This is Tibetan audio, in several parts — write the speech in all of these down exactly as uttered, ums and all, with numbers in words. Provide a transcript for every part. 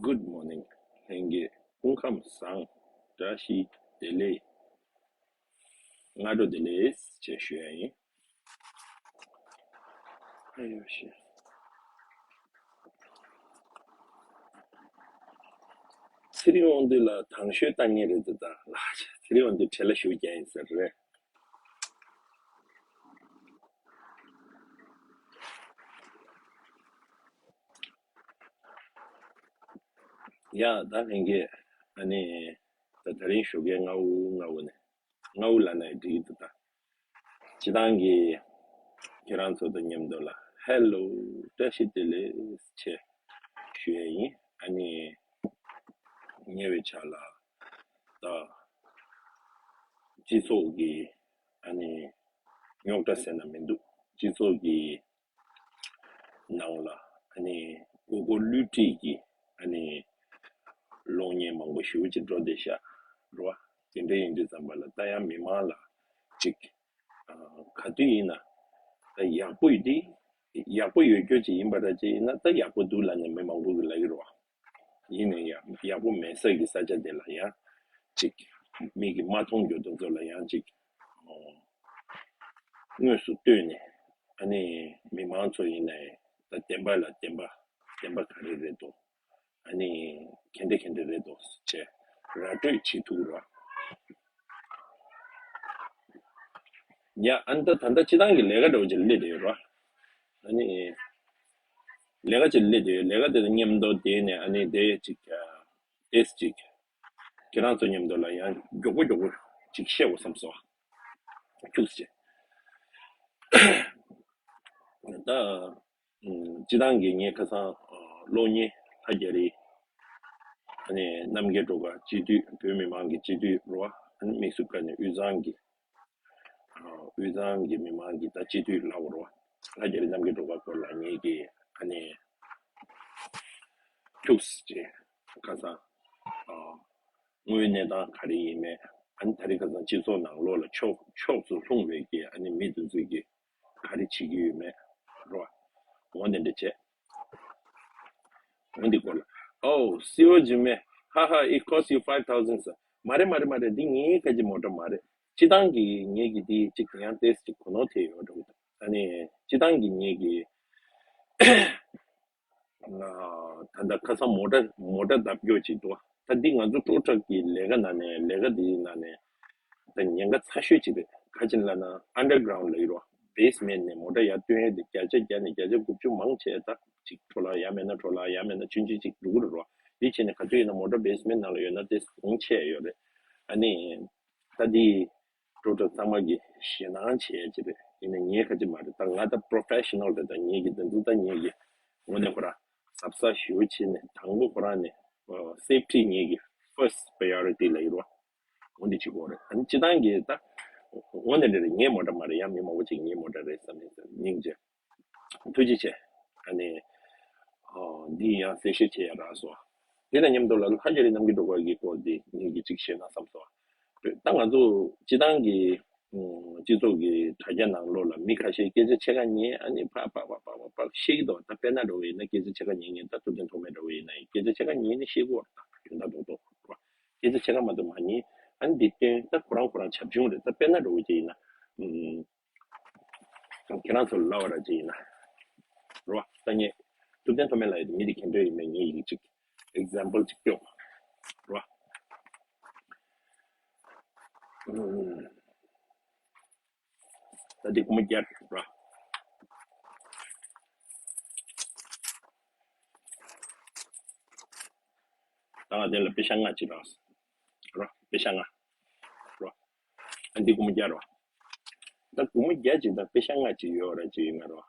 Good morning. ལྷན་རྒྱས་སྐུ་ཁམས་བཟང་། བཀྲ་ཤིས་བདེ་ལེགས། སྔ་དྲོ་བདེ་ལེགས་ཅེས་ཞུ་ཡ་ཡིན། ཨ་ཡོ་ཤེ། ཚེ་རིང་དབང་འདུས་ལ་དང་ཤོས་ལྟ་ངེས་རེད་འདུག་ད་ལགས། ཚེ་རིང་དབང་འདུས་བྲེལ་ལ་ཞུ་རྒྱ་ཡིན་ཟེར་རེད། ཡ་ད་ལྷན་རྒྱས། ཨ་ནི་ད་ད་རིང་ཞོགས་ཀའི་སྔ་པོ་སྔ་པོ་ནས། སྔ་པོ་ལབ་ན་འགྲིག་གི་འདུག་ད། སྤྱིར་བཏང་གི་ཁྱེད་རང་ཚོ་དང་མཉམ་དུ་ལ་ཧེ་ལོ། བཀྲ་ཤིས་བདེ་ལེགས་ཅེས་ཞུ་ཡས་ཡིན། ཨ་ནི་ཉེ་བའི་ཆར་ལ་ད་སྤྱི་ཚོགས་ཀྱི་ཨ་ནི་རྙོག་དྲ་ཟེར་ན་མི་འདུག་སྤྱི་ཚོགས་ཀྱི་ནང་ལ་ཨ་ནི་མགོ་སྐོར་བསླུ་བྲིད་ཀྱི་ཨ་ནི་གློག་བརྙན་མང་པོ་ཞེ་པོ་ཅིག་འགྲོ་བསྡད་ཤག་རེད་བ། དེ་འདྲ་ཡིན་དུས་ཙམ་པ་ལ་ད་ཡང་མི་མང་ལ་ཅིག་ཨ་ག་དུས་ཡིན་ན་ད་ཡག་པོ་ཡོད་དེ་ཡག་པོ་ཡོད་རྒྱུ་ཅིག་ཡིན་པ་འདྲ་ཅིག་ཡིན་ན་ད་ཡག་པོ་འདུག་ལབ་ནས་མི་མང་པོ་གིས་ལབ་ཀྱི་རེད་བ། ཡིན་ནའི་ཡང་ཡག་པོ་མེད་ས་གི་ས་ཆ་དེ་ལ་ཡང་ཅིག་མིག་གིས་མ་མཐོང་རྒྱུ་དེ་ཚོ་ལ་ཡང་ཅིག་ཨོ། དངོས་སུ་ལྟོས་ནས་ཨ་ནི་མི་མང་ཚོ་ཡིན་ནའི་ད་བདེན་པ་ལ་བདེན་པ་བདེན་པ་ག་རེ་རེད་དོ། ཨ་ནི་ག་འདྲ་ག་འདྲ་རེད་དོ་ཅེས་ར་སྤྲོད་བྱེད་ཐུབ་ར། ཡ་ཨ་ནི་ད་ད་ལྟ་སྤྱིར་བཏང་གི་ལས་ཀ་འདྲ་བོ་ཅིག་སླེབས་བསྡད་ཡོད་ར། ཨ་ནི་ལས་ཀ་ཅིག་སླེབས་བསྡད་ཡོད། ལས་ཀ་དེ་དང་མཉམ་དུ་དེ་ནས་ཨ་ནི་དེ་ཅིག་དེས་ཅིག་ཁྱེད་རང་ཚོ་མཉམ་དུ་ལ་ཡང་མགྱོགས་པོ་མགྱོགས་པོ་ཅིག་བཤད་དགོས་བསམ་སོང་། ཁྱུག་ཙམ་བྱས། ད་སྤྱིར་བཏང་གི་ངས་ཁ་སང་གློག་བརྙན་ལྷ་རྒྱ་རི་ཨ་ནི་རྣམ་རྒྱལ་སྒྲོལ་དཀར་སྤྱི་འཐུས་བོད་མི་མང་གི་སྤྱི་འཐུས་རེད་བ། ཨ་ནི་དམིགས་སུ་བཀར་ནས་དབུས་གཙང་གི་དབུས་གཙང་གི་མི་མང་གི་ད་སྤྱི་འཐུས་ལབ་དགོས་རེད་བ། ལྷ་རྒྱ་རི་རྣམ་རྒྱལ་སྒྲོལ་དཀར་སྐོར་ལ་ངས་ཀྱིས་ཨ་ནི་ཁྱུག་ཙམ་ཅིག་ཁ་སང་དངོས་ཡོད་གནས་སྟངས་ག་རེ་ཡིན་མེད། ཨ་ནི་ད་རེས་ཁ་སང་སྤྱི་ཚོགས་ནང་ལོགས་ལ་ཕྱོགས་ཕྱོགས་སུ་ལྷུང་བའི་གི་ཨ་ནི་མི་དེ་ཚོས་ཀྱིས་ག་རེ་བྱེད་ཀྱི་ཡོད་མེད་རེད་བ། འོ་དེ་འདྲ་བྱས། འོ་འདི་སྐོར་ལ། Oh, see what you mean. Ha ha, it cost you five thousand. ཟེར། མ་རེད་མ་རེད་མ་རེད། འདི་ངའི་ཁ་ཅིག་མོ་ཊ་མ་རེད། སྤྱིར་བཏང་གི་ངེད་ཀྱི་འདི་གཅིག་ཡང་ཏོག་ཙམ་གོ་ནོར་ཐེབས་ཡོད་འགྲོ་གི་འདུག་ཨ་ནི་སྤྱིར་བཏང་གི་ངེད་ཀྱི་ད་ལྟ་ཁ་སང་མོ་ཊ་མོ་ཊ་བརྡབ་སྐྱོ་ཅིག་འདུག་ད་འདི་ང་ཚོ་ཊུག་ཊག་གི་ལས་ཀ་ནང་ནས་ལས་ཀ་འདིའི་ནང་ནས་ད་ཉེན་ཁ་ཚ་ཤོས་ཅིག་རེད། ག་ཅི་ལབ་ན་ཨན་ཌར་གྷ་རའུན་ཌི་ལབ་ཀྱི་རེད་བ། བེ་སི་མེན་ཊི་ནས་མོ་ཊ་ཡར་བཏོན་ཡས་དེ་བརྒྱ་ཆ་བརྒྱ་ནས་བརྒྱ་ཆ་དགུ་བཅུ་མང་ཆེ་ད་ཅིག་འཕྲོ་བརླག་ཡང་མིན་ན་འཕྲོ་བརླག་ཡང་མིན་ན་ཆུང་ཆུང་ཅིག་འགྲོ་གི་རེད་བ། འདི་བྱས་ནས་ག་དུས་ཡིན་ན་མོ་ཊ་བེ་སི་མེན་ཊི་ནང་ལ་ཡོད་ན་དེ་གོང་ཆེ་ཡོད་རེད། ཨ་ནི་ད་འདི་ཊུག་ཊག་ཚང་མ་གི་ཞེད་སྣང་བྱེད་ཡས་ཅིག་རེད། ཡིན་ན་ངས་ག་ཅི་མ་རེད། ད་ང་ད་པོ་རོ་ཕེ་ཤི་ནལ་རེད། ད་ངེད་ཀྱི་ད་འདི་ད་ངེད་ཀྱི་ངོ་ནས་ཁོ་རང་གཟབ་གཟབ་ཞེ་པོ་བྱས་ནས་དང་པོ་ཁོ་རང་ནས་སེབ་ཊི་ངེད་ཀྱི་ཕར་སི་ཊི་པ་རི་ཡོ་རི་ཊི་ལབ་ཀྱི་རེད་བ། འོ་འདི་བྱེད་དགོས་རེད། ཨ་ནི་སྤྱིར་བཏང་གི་ད་འོ་ནས་འདྲ་རེད། ངའི་མོ་ཊ་མ་རེད། ཡང་མི་མང་པོ་ཅིག་ངའི་མོ་ཊ་རེད་བསམ་ནས་སྙིང་རྗེ། ཐུགས་རྗེ་ཆེ། ཨ་ནི་ཨོ་འདི་ཡང་གསལ་བཤད་བྱེད་ཡ་རག་སོང་། དེ་དང་མཉམ་དུ་ལ་ལྷ་རྒྱ་རི་རྣམ་རྒྱལ་སྒྲོལ་དཀར་གྱི་སྐོར་འདི་ངེད་ཀྱིས་ཅིག་བཤད་ན་བསམ་སོང་། ད་ང་ཚོ་སྤྱིར་བཏང་གི་སྤྱི་ཚོགས་ཀྱི་དྲ་རྒྱ་ནང་ལོགས་ལ་མི་ཁ་ཤས་སྐད་ཆ་ཕྱེད་ཀ་ཉན། ཨ་ནི་ཕར་པག་པག་པག་པག་པག་བཤད་ཀྱི་འདུག་ད་དཔེར་ན་འདྲ་བོ་ཡིན་ན་སྐད་ཆ་ཕྱེད་ཀ་ཉན་མཁན་ད་ཐུབ་བསྟན་ཐོགས་མེད་འདྲ་བོ་ཡིན་ན་ཡང་སྐད་ཆ་ཕྱེད་ཀ་ཉན་ནས་བཤད་ཀྱི་ཡོད་རེད། ད་ཡོན་བདག་རྡོག་རྡོག་རེད་བ། སྐད་ཆ་ཕྱེད་ཀ་མ་གཏོགས་མ་ཉན། ཨ་ནི་འདི་སྟོན་ད་ཁོ་རང་ཁོ་རང་བྱབ་ཆུང་རེད། ད་དཔེར་ན་འདྲ་བོ་ཅིག་ཡིན་ན། ཨུམ། ཁྱེད་རང་ཚོ་ལ་ལབ་པ་ར་ཅིག་ཡིན་ན། རེད་བ། ད་ངས་ཐུབ་བསྟན་ཐོགས་མེད་ལབ་ཡ་དེ་མི་དེ་ག་འདྲ་ཡིན་མིན་ངས་ཡིག་ཅིག་ཨེག་ཛམ་པལ་ཅིག་སྐྱོན། རེད་བ། ཨུམ། ད་འདི་སྒོར་མོ་བརྒྱ་རེད་བ། ད་ང་དེ་ལ་པེ་ཤ་ལྔ་ཅིག་རག་སོང་། རེད་བ། པེ་ཤ་ལྔ། རེད་བ། ཨ་འདི་སྒོར་མོ་བརྒྱ་རེད་བ། ད་སྒོར་མོ་བརྒྱ་ཅིག་དང་པེ་ཤ་ལྔ་ཅིག་ཡོད་ར་ཅིག་ཡིན་ན་རེད་བ།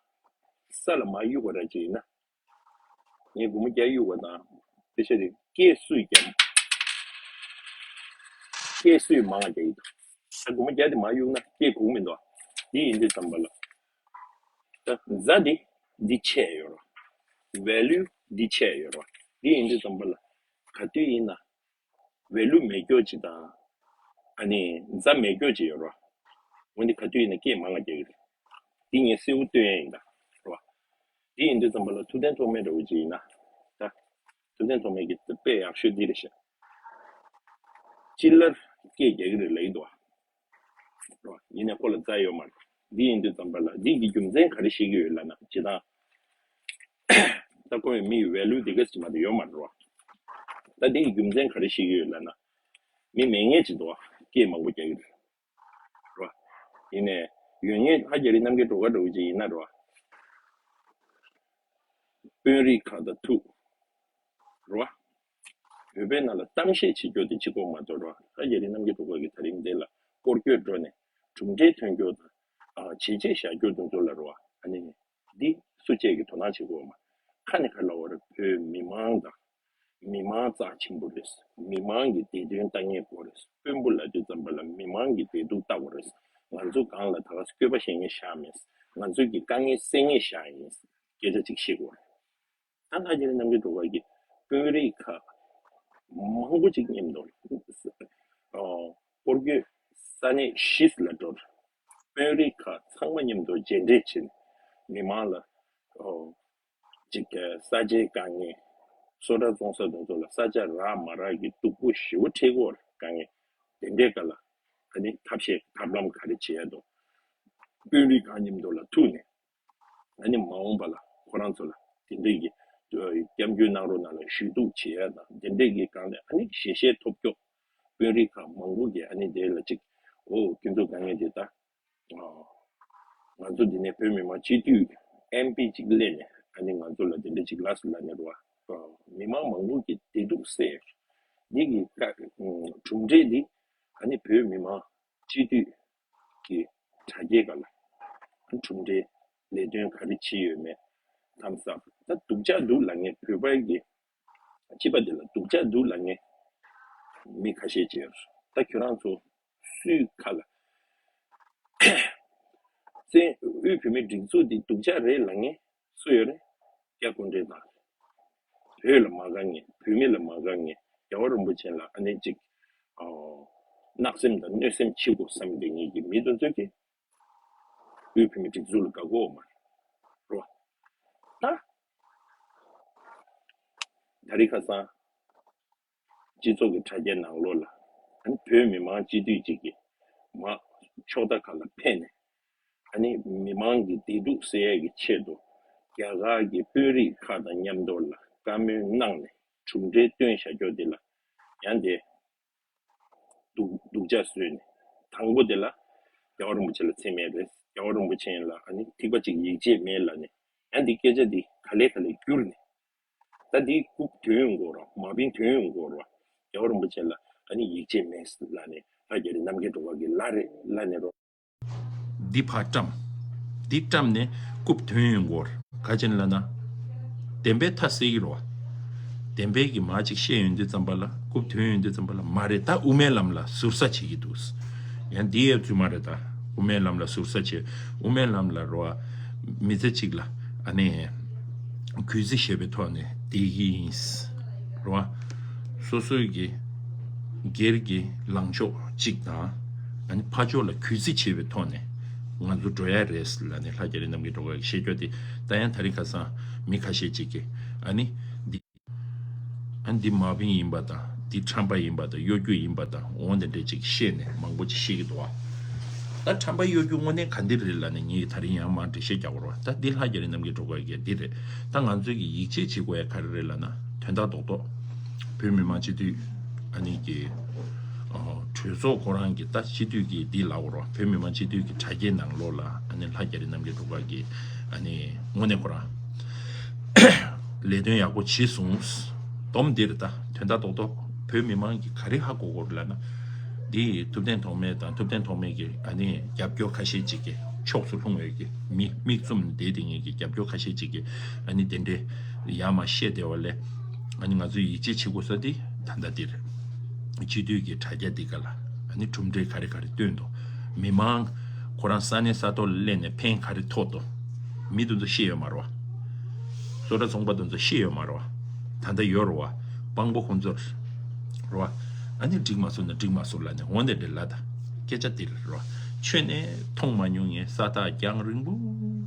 ས་ལ་མར་གཡུག་པ་ར་ཅིག་ཡིན་ན། ངས་སྒོར་མོ་བརྒྱ་གཡུག་པ་དང་པེ་ཤ་དེ་སྐད་སུས་ཀྱང་སྐད་སུས་མང་བ་རྒྱག་གི་འདུག་ད་སྒོར་མོ་བརྒྱ་དེ་མར་གཡུག་ན་སྐད་གོ་གི་མི་འདུག་དེ་ཡིན་དུས་ཙམ་པ་ལ་ད་ཛ་དེ་འདི་ཆེ་ཡོད་རེད་བ། ཝེ་ལུ་འདི་ཆེ་ཡོད་རེད་བ། དེ་ཡིན་དུས་ཙམ་པ་ལ་ག་དུས་ཡིན་ན། ཝེ་ལུ་མེད་སྐྱོ་ཅིག་དང་། ཨ་ནི་ཛ་མེད་སྐྱོ་ཅིག་ཡོད་རེད་བ། འོན་ཏེ་ག་དུས་ཡིན་ན་སྐད་མང་ང་རྒྱག་གི་རེད། འདི་ངས་གསལ་པོ་སྟོན་ཡ་ཡིན་ད། རེད་བ། དེ་ཡིན་དུས་ཙམ་པ་ལ་ཐུབ་བསྟན་ཐོགས་མེད་འདྲ་བོ་ཅིག་ཡིན་ན། ད། ཐུབ་བསྟན་ཐོགས་མེད་ཀྱི་དཔེ་ཡག་ཤོས་འདི་རེད་ཤག་སྤྱི་བླར་སྐད་རྒྱག་གི་རེད་ལབ་ཀྱི་འདུག་བ། རོ། ཡིན་ནའི་ཁོ་ལ་རྩ་ཡོད་མ་རེད། འདི་ཡིན་དུས་ཙམ་པ་ལ་འདི་གི་རྒྱུ་མཚན་ག་རེ་བཤད་ཀྱི་ཡོད་ལབ་ན་ཇི་ལྟར། ད་ཁོ་ཡི་མི་ཡི་ཝེ་ལུ་དེ་ག་ཅིག་མ་གཏོགས་ཡོད་མ་རེད་རོ། ད་འདི་གི་རྒྱུ་མཚན་ག་རེ་བཤད་ཀྱི་ཡོད་ལབ་ན། མི་མེད་ངེས་ཅིག་འདུག་བ། སྐད་མང་པོ་རྒྱག་གི་རེད། རོ། ཡིན་ནའི་ཡོད་ངེས་ལྷ་རྒྱ་རི་རྣམ་རྒྱལ་སྒྲོལ་དཀར་འདྲ་བོ་ཅིག་ཡིན་ན་རོ། དཔོན་རིགས་ཁག་དང་ཐུག་རོ། བོད་པའི་ནང་ལ་གཏམ་བཤད་བྱེད་རྒྱུ་དེ་གཅིག་པོ་མ་གཏོགས་རོ། ལྷ་རྒྱ་རི་རྣམ་རྒྱལ་སྒྲོལ་དཀར་གྱིས་ད་རིང་འདི་ལ་སྐོར་སྐྱོད་འགྲོ་ནས་གྲུབ་འབྲས་ཐོན་རྒྱུ་དང་། ཨ། བྱས་རྗེས་བཞག་རྒྱུ་དེ་ཚོ་ལ་རོ། ཨ་ནི་འདི་སུ་གཅིག་གིས་དོ་སྣང་བྱེད་དགོས་མ། ཁ་ནས་ག་རེ་ལབ་པ་རེད། བོད་མི་མང་དང་། མི་མང་རྩ་ཆེན་པོ་རེད། མི་མང་གི་བདེ་དོན་ལྟ་མཁན་དགོས་རེད། དཔོན་པོ་ལབ་དུས་ཙམ་པ་ལ་མི་མང་གི་བདེ་སྡུག་ལྟ་དགོས་རེད། ང་ཚོ་སྒང་ལ་ད་ག་སེ་སྐྱོ་པ་བཤད་མཁན་བཞག་མེད། ང་ཚོ་གི་དཀའ་ངལ་སེལ་མཁན་བཞག་ཡིན། སྐད་ཆ་གཅིག་བཤད་དགོས་རེད། ད་ལྷ་རྒྱ་རི་རྣམ་རྒྱལ་སྒྲོལ་དཀར་གྱིས་དཔོན་རིགས་ཁག་མང་པོ་ཅིག་མཉམ་དུ། ཨོ། སྐོར་སྐྱོད་ས་གནས་བཞི་ལ་འགྲོ། དཔོན་རིགས་ཁག་ཚང་མ་མཉམ་དུ་མཇལ་འཕྲད་བྱས་ནས་མི་མང་ལ། ཨོ། ཅིག་གི་ས་ཆའི་དཀའ་ངལ། སོ་ཊ་བཙོང་ས་དེ་ཚོ་ལ་ས་ཆ་རག་མ་རག་གི་སྡུག་པོ་ཞེ་པོ་འཕྲད་ཀྱི་ཡོད་རེད། དཀའ་ངལ་དེ་འདྲའི་སྒང་ལ་ཨ་ནི་ཐབས་ཤེས་ཐབས་ལམ་ག་རེ་བྱེད་ཡ་འདུག་དཔོན་རིགས་ཁག་མཉམ་དུ་ལ་ཐུག་ནས་ཨ་ནི་མ་འོངས་པ་ལ་ཁོ་རང་ཚོ་ལ་དེ་འདྲའི་གི་སྐྱབས་འཇུག་གནང་རོགས་གནང་ལ་ཞུ་གཏུག་བྱེད་ཡ་དང་དེ་འདྲའི་གི་སྒང་ལ་ཨ་ནི་ཞལ་བཞེས་ཐོབ་སྐྱོ། དཔོན་རིགས་ཁག་མང་པོ་གིས་ཨ་ནི་དེ་ལ་ཅིག་ཨོ་ཁྱོད་ཚོ་དཀའ་ངལ་དེ་ད། ང་ཚོ་འདི་ནས་བོད་མི་མང་སྤྱི་འཐུས་ཨེམ་པི་ཅིག་སླེབས་ནས་ཨ་ནི་ང་ཚོ་ལ་འདི་འདྲ་ཅིག་ལབ་སོང་ལབ་ནས་རོ། མི་མང་མང་པོ་གི་བདེ་སྡུག་སེལ། འདི་གི་ཀ་གྲུབ་འབྲས་འདི་ཨ་ནི་བོད་མི་མང་སྤྱི་འཐུས་ཀྱི་དྲ་རྒྱའི་སྒང་ལ་གྲུབ་འབྲས་ལས་དོན་ག་རེ་བྱས་ཡོད་མེད་དམ་ཟབ། ད་སྡུག་ཅག་འདུག་ལབ་མཁན་བོད་པའི་གི་སྤྱི་པ་འདི་ལ་སྡུག་ཅག་འདུག་ལབ་མཁན་མི་ཁ་ཤས་ཅིག་ཡོད། ད་ཁྱོད་རང་ཚོ་སུའི་ཁ་ལ། བཙན་དབུས་བོད་མིའི་སྒྲིག་འཛུགས་འདི་སྡུག་ཅག་རེད་ལབ་མཁན་སུ་ཡོད་རེད། སྐྱབས་མགོན་བསྟན་འཛིན་རེད། བོད་ལ་མ་དགའ་མཁན། བོད་མི་ལ་མ་དགའ་མཁན། རྒྱལ་བ་རིན་པོ་ཆེ་ལ་ཨ་ནི་ཅིག་ཨོ། བརྣག་སེམས་དང་གནོད་སེམས་བྱེད་དགོས་བསམ་མཁན་གྱི་མི་དེ་ཚོ་གིས་དབུས་བོད་མིའི་སྒྲིག་འཛུགས་ལ་དགའ་གི་ཡོད་མ་རེད་རོ། ད་ད་རེས་ཁ་སང་སྤྱི་ཚོགས་ཀྱི་དྲ་རྒྱའི་ནང་ལོགས་ལ་ཨ་ནི་བོད་མི་མང་སྤྱི་འཐུས་གཅིག་གིས་མར་ཕྱོགས་མཐའ་ཁག་ལ་ཕེབས་ནས་ཨ་ནི་མི་མང་གི་བདེ་སྡུག་སེལ་ཡས་ཀྱི་ཆེད་དུ་རྒྱ་གར་གྱི་དཔོན་རིགས་ཁག་དང་མཉམ་དུ་ལ་བཀའ་མོལ་གནང་ནས་གྲུབ་འབྲས་བཏོན་བཞག་རྒྱུ་དེ་ལ་ཡང་དེ་སྡུག་སྡུག་ཅག་བཟོས་ནས་དང་པོ་དེ་ལ་རྒྱལ་བ་རིན་པོ་ཆེ་ལ་མཚན་སྨད་རེད། རྒྱལ་བ་རིན་པོ་ཆེ་ལ་ཨ་ནི་ཐིགས་པ་གཅིག་ཡིད་ཆེས་མེད་ལབ་ནས་ཡང་འདི་སྐད་ཆ་འདི་ག་ལེ་ག་ལེ་བསྒྱུར་ནས། ད་འདི་རྐུབ་ཐོན་ཡོང་གི་ཡོད་རེད། མ་བིན་ཐོན་ཡོང་གི་ཡོད་རེད། རྒྱལ་བ་རིན་པོ་ཆེ་ལ་ཨ་ནི་ཡིད་ཆེས་མེད་ལབ་ནས་ལྷ་རྒྱ་རི་རྣམ་རྒྱལ་སྒྲོལ་དཀར་གྱི་ལ་རེད་ལབ་ནས་རོ། འདི་ཕར་བཀྲམ། འདི་བཀྲམ་ནས་རྐུབ་ཐོན་ཡོང་གི་ཡོད་རེད། ག་ཅན་ལབ་ན། བདེན་པའི་མཐའ་གསལ་གྱི་རེད་བ། བདེན་པའི་གི་མ་ཅིག་བཤད་ཡོང་དུས་ཙམ་པ་ལ་རྐུབ་ཐོན་ཡོང་དུས་ཙམ་པ་ལ་མ་རེད། ད་དབུ་མའི་ལམ་ལ་ཟུར་ཟ་བྱེད་ཀྱི་འདུག་ཡང་འདི་ཡང་རྫུན་མ་རེད། ད་དབུ་མའི་ལམ་ལ་ཟུར་ཟ་བྱེད། དབུ་མའི་ལམ་ལ་རོ། མི་ཚེ་གཅིག་ལ་ཨ་ནི་གུས་བརྩི་བྱེད་པའི་ཐོག་ནས་བསྡད་ཀྱི་ཡིན། རོ། སོ་སོའི་གི་སྒེར་གྱི་ལངས་ཕྱོགས་གཅིག་དང་ཨ་ནི་ཕར་ཕྱོགས་ལ་གུས་བརྩི་བྱེད་པའི་ཐོག་ནས་ང་ཚོ་འགྲོ་ཡ་རེད་ལབ་ནས་ལྷ་རྒྱ་རི་རྣམ་རྒྱལ་སྒྲོལ་དཀར་གྱིས་བཤད་རྒྱུ་དེ་ད་ཡང་ད་རིང་ཁ་སང་མི་ཁ་ཤས་ཅིག་གིས་ཨ་ནི་འདི། ཨ་འདི་མ་བིན་ཡིན་པ་དང་འདི་ཁྲམ་པ་ཡིན་པ་དང་གཡོ་སྒྱུ་ཡིན་པ་དང་འོ་འདི་འདྲས་ཅིག་བཤད་ནས་མང་པོ་ཅིག་བཤད་ཀྱི་འདུག་བ། ད་ཁྲམ་པ་གཡོ་སྒྱུ་དངོས་གནས་ག་འདི་རེད་ལབ་ནས་ངས་ད་རིང་ཡང་མར་འགྲེལ་བཤད་རྒྱག་དགོས་རེད་བ། ད་འདི་ལྷ་རྒྱ་རི་རྣམ་རྒྱལ་སྒྲོལ་དཀར་གྱིས་འདི་རེད། ད་ང་ཚོས་ཀྱི་ཡིད་ཆེས་བྱེད་དགོས་ཡ་ག་རེ་རེད་ལབ་ན་དོན་དག་རྡོག་རྡོག་བོད་མི་མང་སྤྱི་འཐུས་ཨ་ནི་གི་ཨ་གྲོས་ཚོགས་ཁོ་རང་གི་ད་སྤྱི་འཐུས་ཀྱི་འདི་ལབ་དགོས་རེད་བ། བོད་མི་མང་སྤྱི་འཐུས་ཀྱི་དྲ་རྒྱའི་ནང་ལོགས་ལ་ཨ་ནི་ལྷ་རྒྱ་རི་རྣམ་རྒྱལ་སྒྲོལ་དཀར་གྱིས་ཨ་ནི་དངོས་གནས་ཁོ་རང་ལས་དོན་ཡག་པོ་བྱས་སོང་། སྡོམ་འདིར་ད་དོན་དག་རྡོག་རྡོག་བོད་མི་མང་གིས་ག་རེ་ཧ་གོ་དགོས་རེད་ལབ་ན། འདི་ཐུབ་བསྟན་ཐོགས་མེད་དང་ཐུབ་བསྟན་ཐོགས་མེད་ཀྱི་ཨ་ནི་རྒྱབ་སྐྱོར་ཁ་ཤས་ཅིག་གིས་ཕྱོགས་སུ་ལྷུང་བའི་གི་མི་མིག་བཙུམ་བསྡད་དེ་ངེད་ཀྱི་རྒྱབ་སྐྱོར་ཁ་ཤས་ཅིག་གིས་ཨ་ནི་དེ་འདྲའི་ཡར་མར་བཤད་བསྡད་པ་ལས་ཨ་ནི་ང་ཚོས་ཡིད་ཆེས་བྱེད་དགོས་ས་འདི་ད་ལྟ་འདིར་སྤྱི་འཐུས་ཀྱི་དྲ་རྒྱ་འདི་ག་ལ་ཨ་ནི་གྲུབ་འབྲས་ག་རེ་ག་རེ་བཏོན་འདུག་མི་མང་ཁོ་རང་ས་གནས་ས་ཐོག་ལ་སླེབས་ནས་ཕན་ག་རེ་ཐོགས་འདུག་མི་དེ་ཚོ་ཤེས་ཡོད་མ་རེད་བ། བཟོ་གྲྭ་ཚོང་པ་དེ་ཚོ་ཤེས་ཡོད་མ་རེད་བ། ད་ལྟ་ཡོད་རེད་བ། དཔང་པོ་ཁོང་ཚོར་རེད་བ། ཨ་ནི་འགྲིག་མ་སོང་ན་འགྲིག་མ་སོང་ལབ་ནས་འོ་འདི་འདྲ་ལབ་ད། སྐད་ཆ་འདི་རེད་བ། ཆོས་ནས་མཐོང་མ་མྱོང་ངས་ས་ཐག་རྒྱང་རིང་པོ་